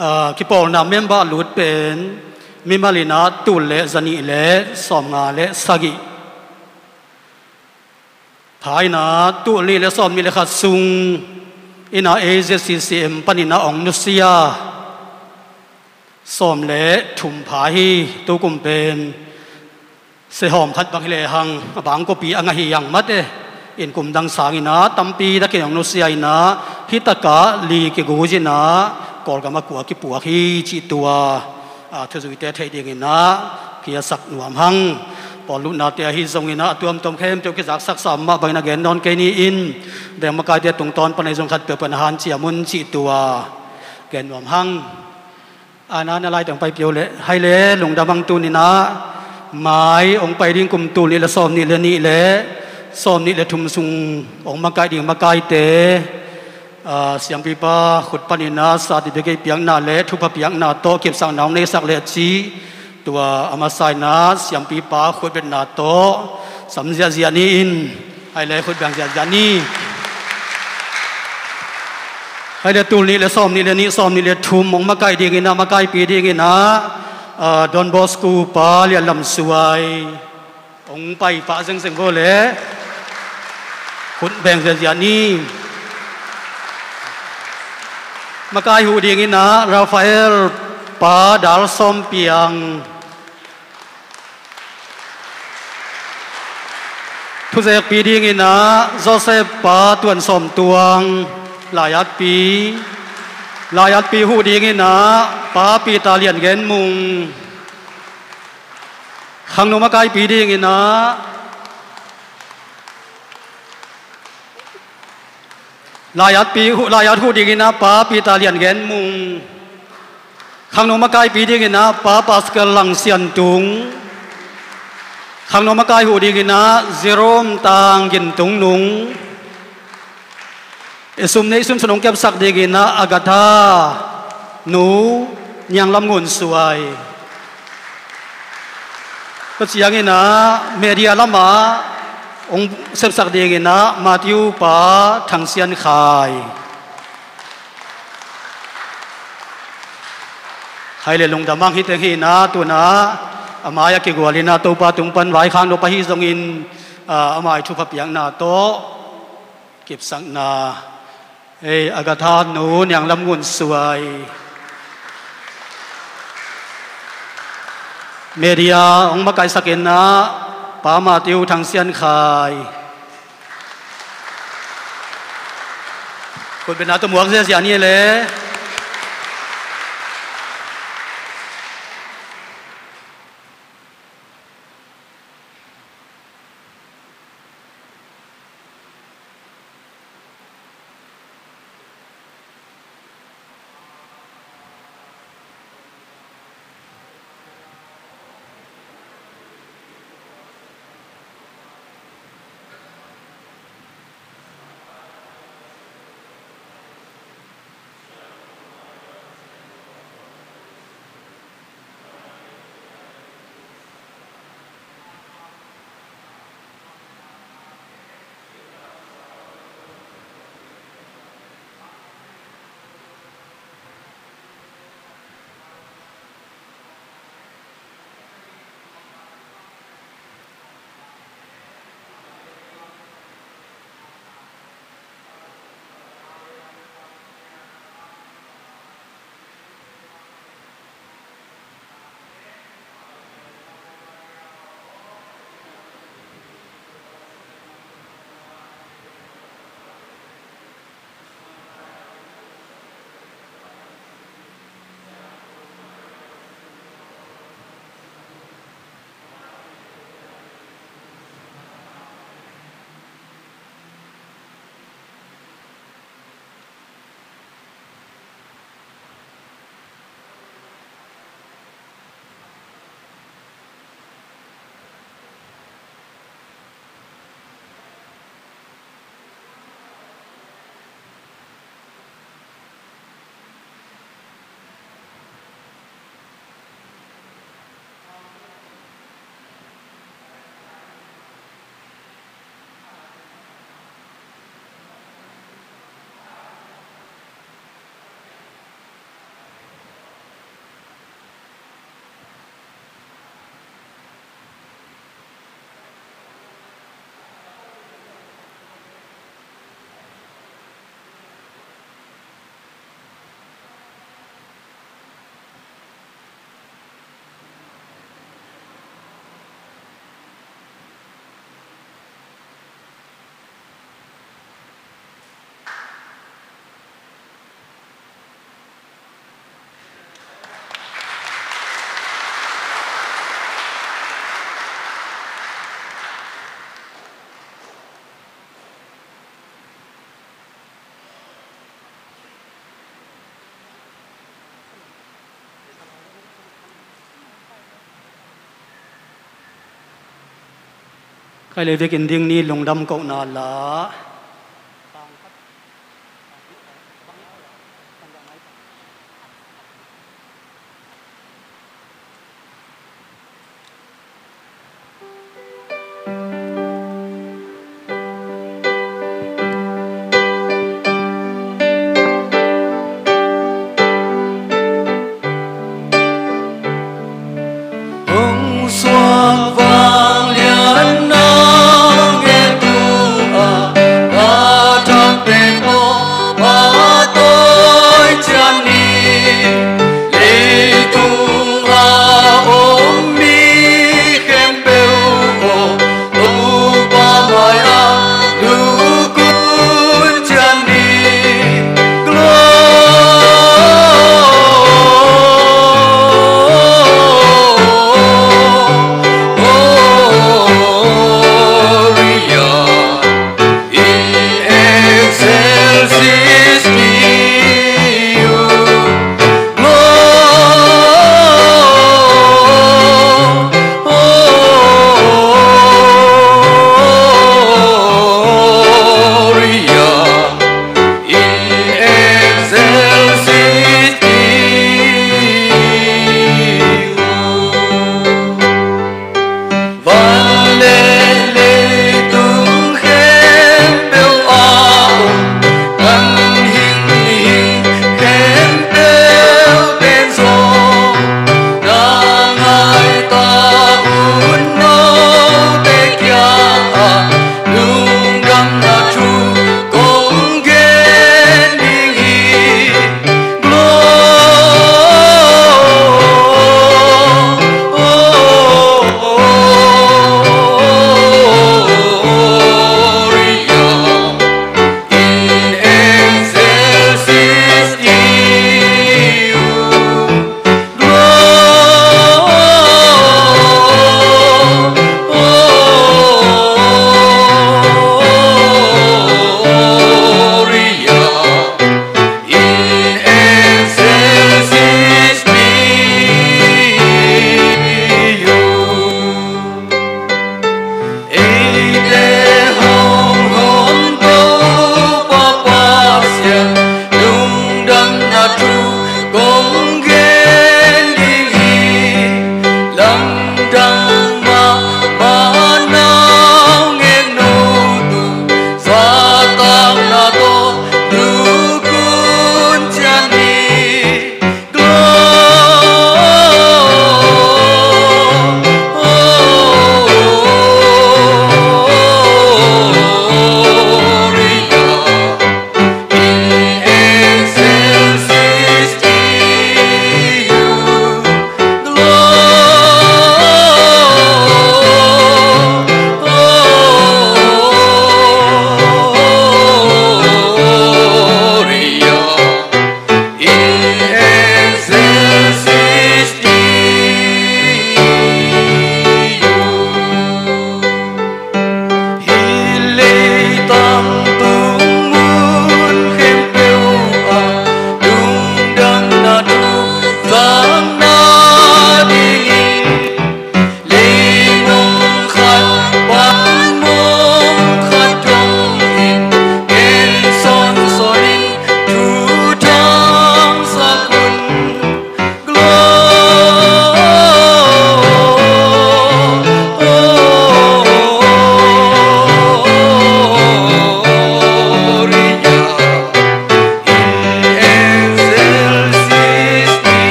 ah, kipawlna member lut pen mimal in ah tul le za nih le sawmnga le sagih. Tha in ah tul nih le sawm nih le khat sung in ah A Z C C M panin ah hong nusia sawm le thum pha hi. Tu kum pen sehawm khat bang hi lehang, a bang kopi a ngah hi hiang mate. Innkum dang sangin ah tampi takin hong nusia in ah, hih takah li kigui in ah Kawlgam ah kua kipuak hi cih tua, a, thuzuite theih dingin ah kiasak nuam hang. Pawl lutnate ahi zongin ah a tuamtuam khempeuh kizaksak sa mah bangin a gen nawn kei ni in, veng makaite tungtawn pan ahi zong khat peuhpeuh na hanciam un cih tua gen nuam hang. A, na na laiteng pai pio le, hai le lungdam hang. Tuni in ah mai hong pai ding kum tul nih le sawm nih le nih le sawm nih le thum sung hong makaih ding makaite, a, siampipa khut panin ah certificate piakna le thupha piakna tawh kipsakna hong neisak le ci. Tua a masa in ah siampipa khutbetna tawh sam ziahziah ni in. Hai le khut beng ziahziah ni. Hai le tul nih le sawm nih le nih, sawm nih le thum hong makaih dingin ah, makaipi dingin ah, a, Don Bosco pa Lian Lam Suai hong pai pah zengzeng vo le. Khut beng ziahziah ni. Makai huh dingin ah Raphael pa Dal Sawm Piang. Thuzekpi dingin ah Joseph pa Tuan Sawm Tuang, laiatpi. Laiatpi huh dingin ah Pa Peter Lian Gen Mung. Khangno makaipi dingin ah laiatpi huh, laiat huh dingin ah Pa Peter Lian Gen Mung. Khangno makaipi dingin ah Pa Pascal Lang Sian Tung. Khangno makai huh dingin ah Jerome Tang Gin Tung Nung. I sum neih sunsun hong kepsak dingin ah Agatha nu Niang Lam Ngun Suai. Tua ciangin ah media lamah Hong sepsak dingin ah Matthew pa Thang Sian Khai. Khai le lungdam hang hi teng hi in ah, tu in ah a mai-ah kigual in ah Topa tung pan vaikhak nop ahi zongin, ah, a mai thupha piakna tawh kipsakna, ei, Agatha nu Niang Lam Ngun Suai. Media hong makaihsak in ah Pa Matthew Thang Sian Khai. Khutbetna tawh muak ziazia ni le. Khai le vekin ding ni, lungdam kohna la. Hong suak vangliatna ngettu-a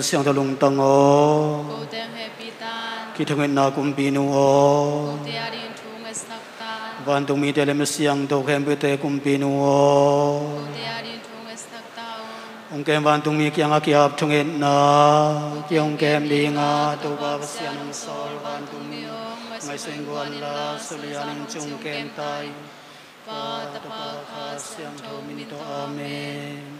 Siangtho lungtang aw. Kote hong hehpih tan. Kithungetna Kumpinu aw. Kote adingin thu hong ngetsak tan. Vantungmite le mi siangtho khempeuhte Kumpinu aw. Kote adingin thu hong ngetsak ta un. Hong kem vantungmi kiangah ki-ap thungetna, kei hong kem dinga Topa Pasian hong sawl vantungmi aw, ngaihsun guan la, sulian in ci-in hong kem ta in. Pa, Tapa, Kha Siangtho min tawh. Amen.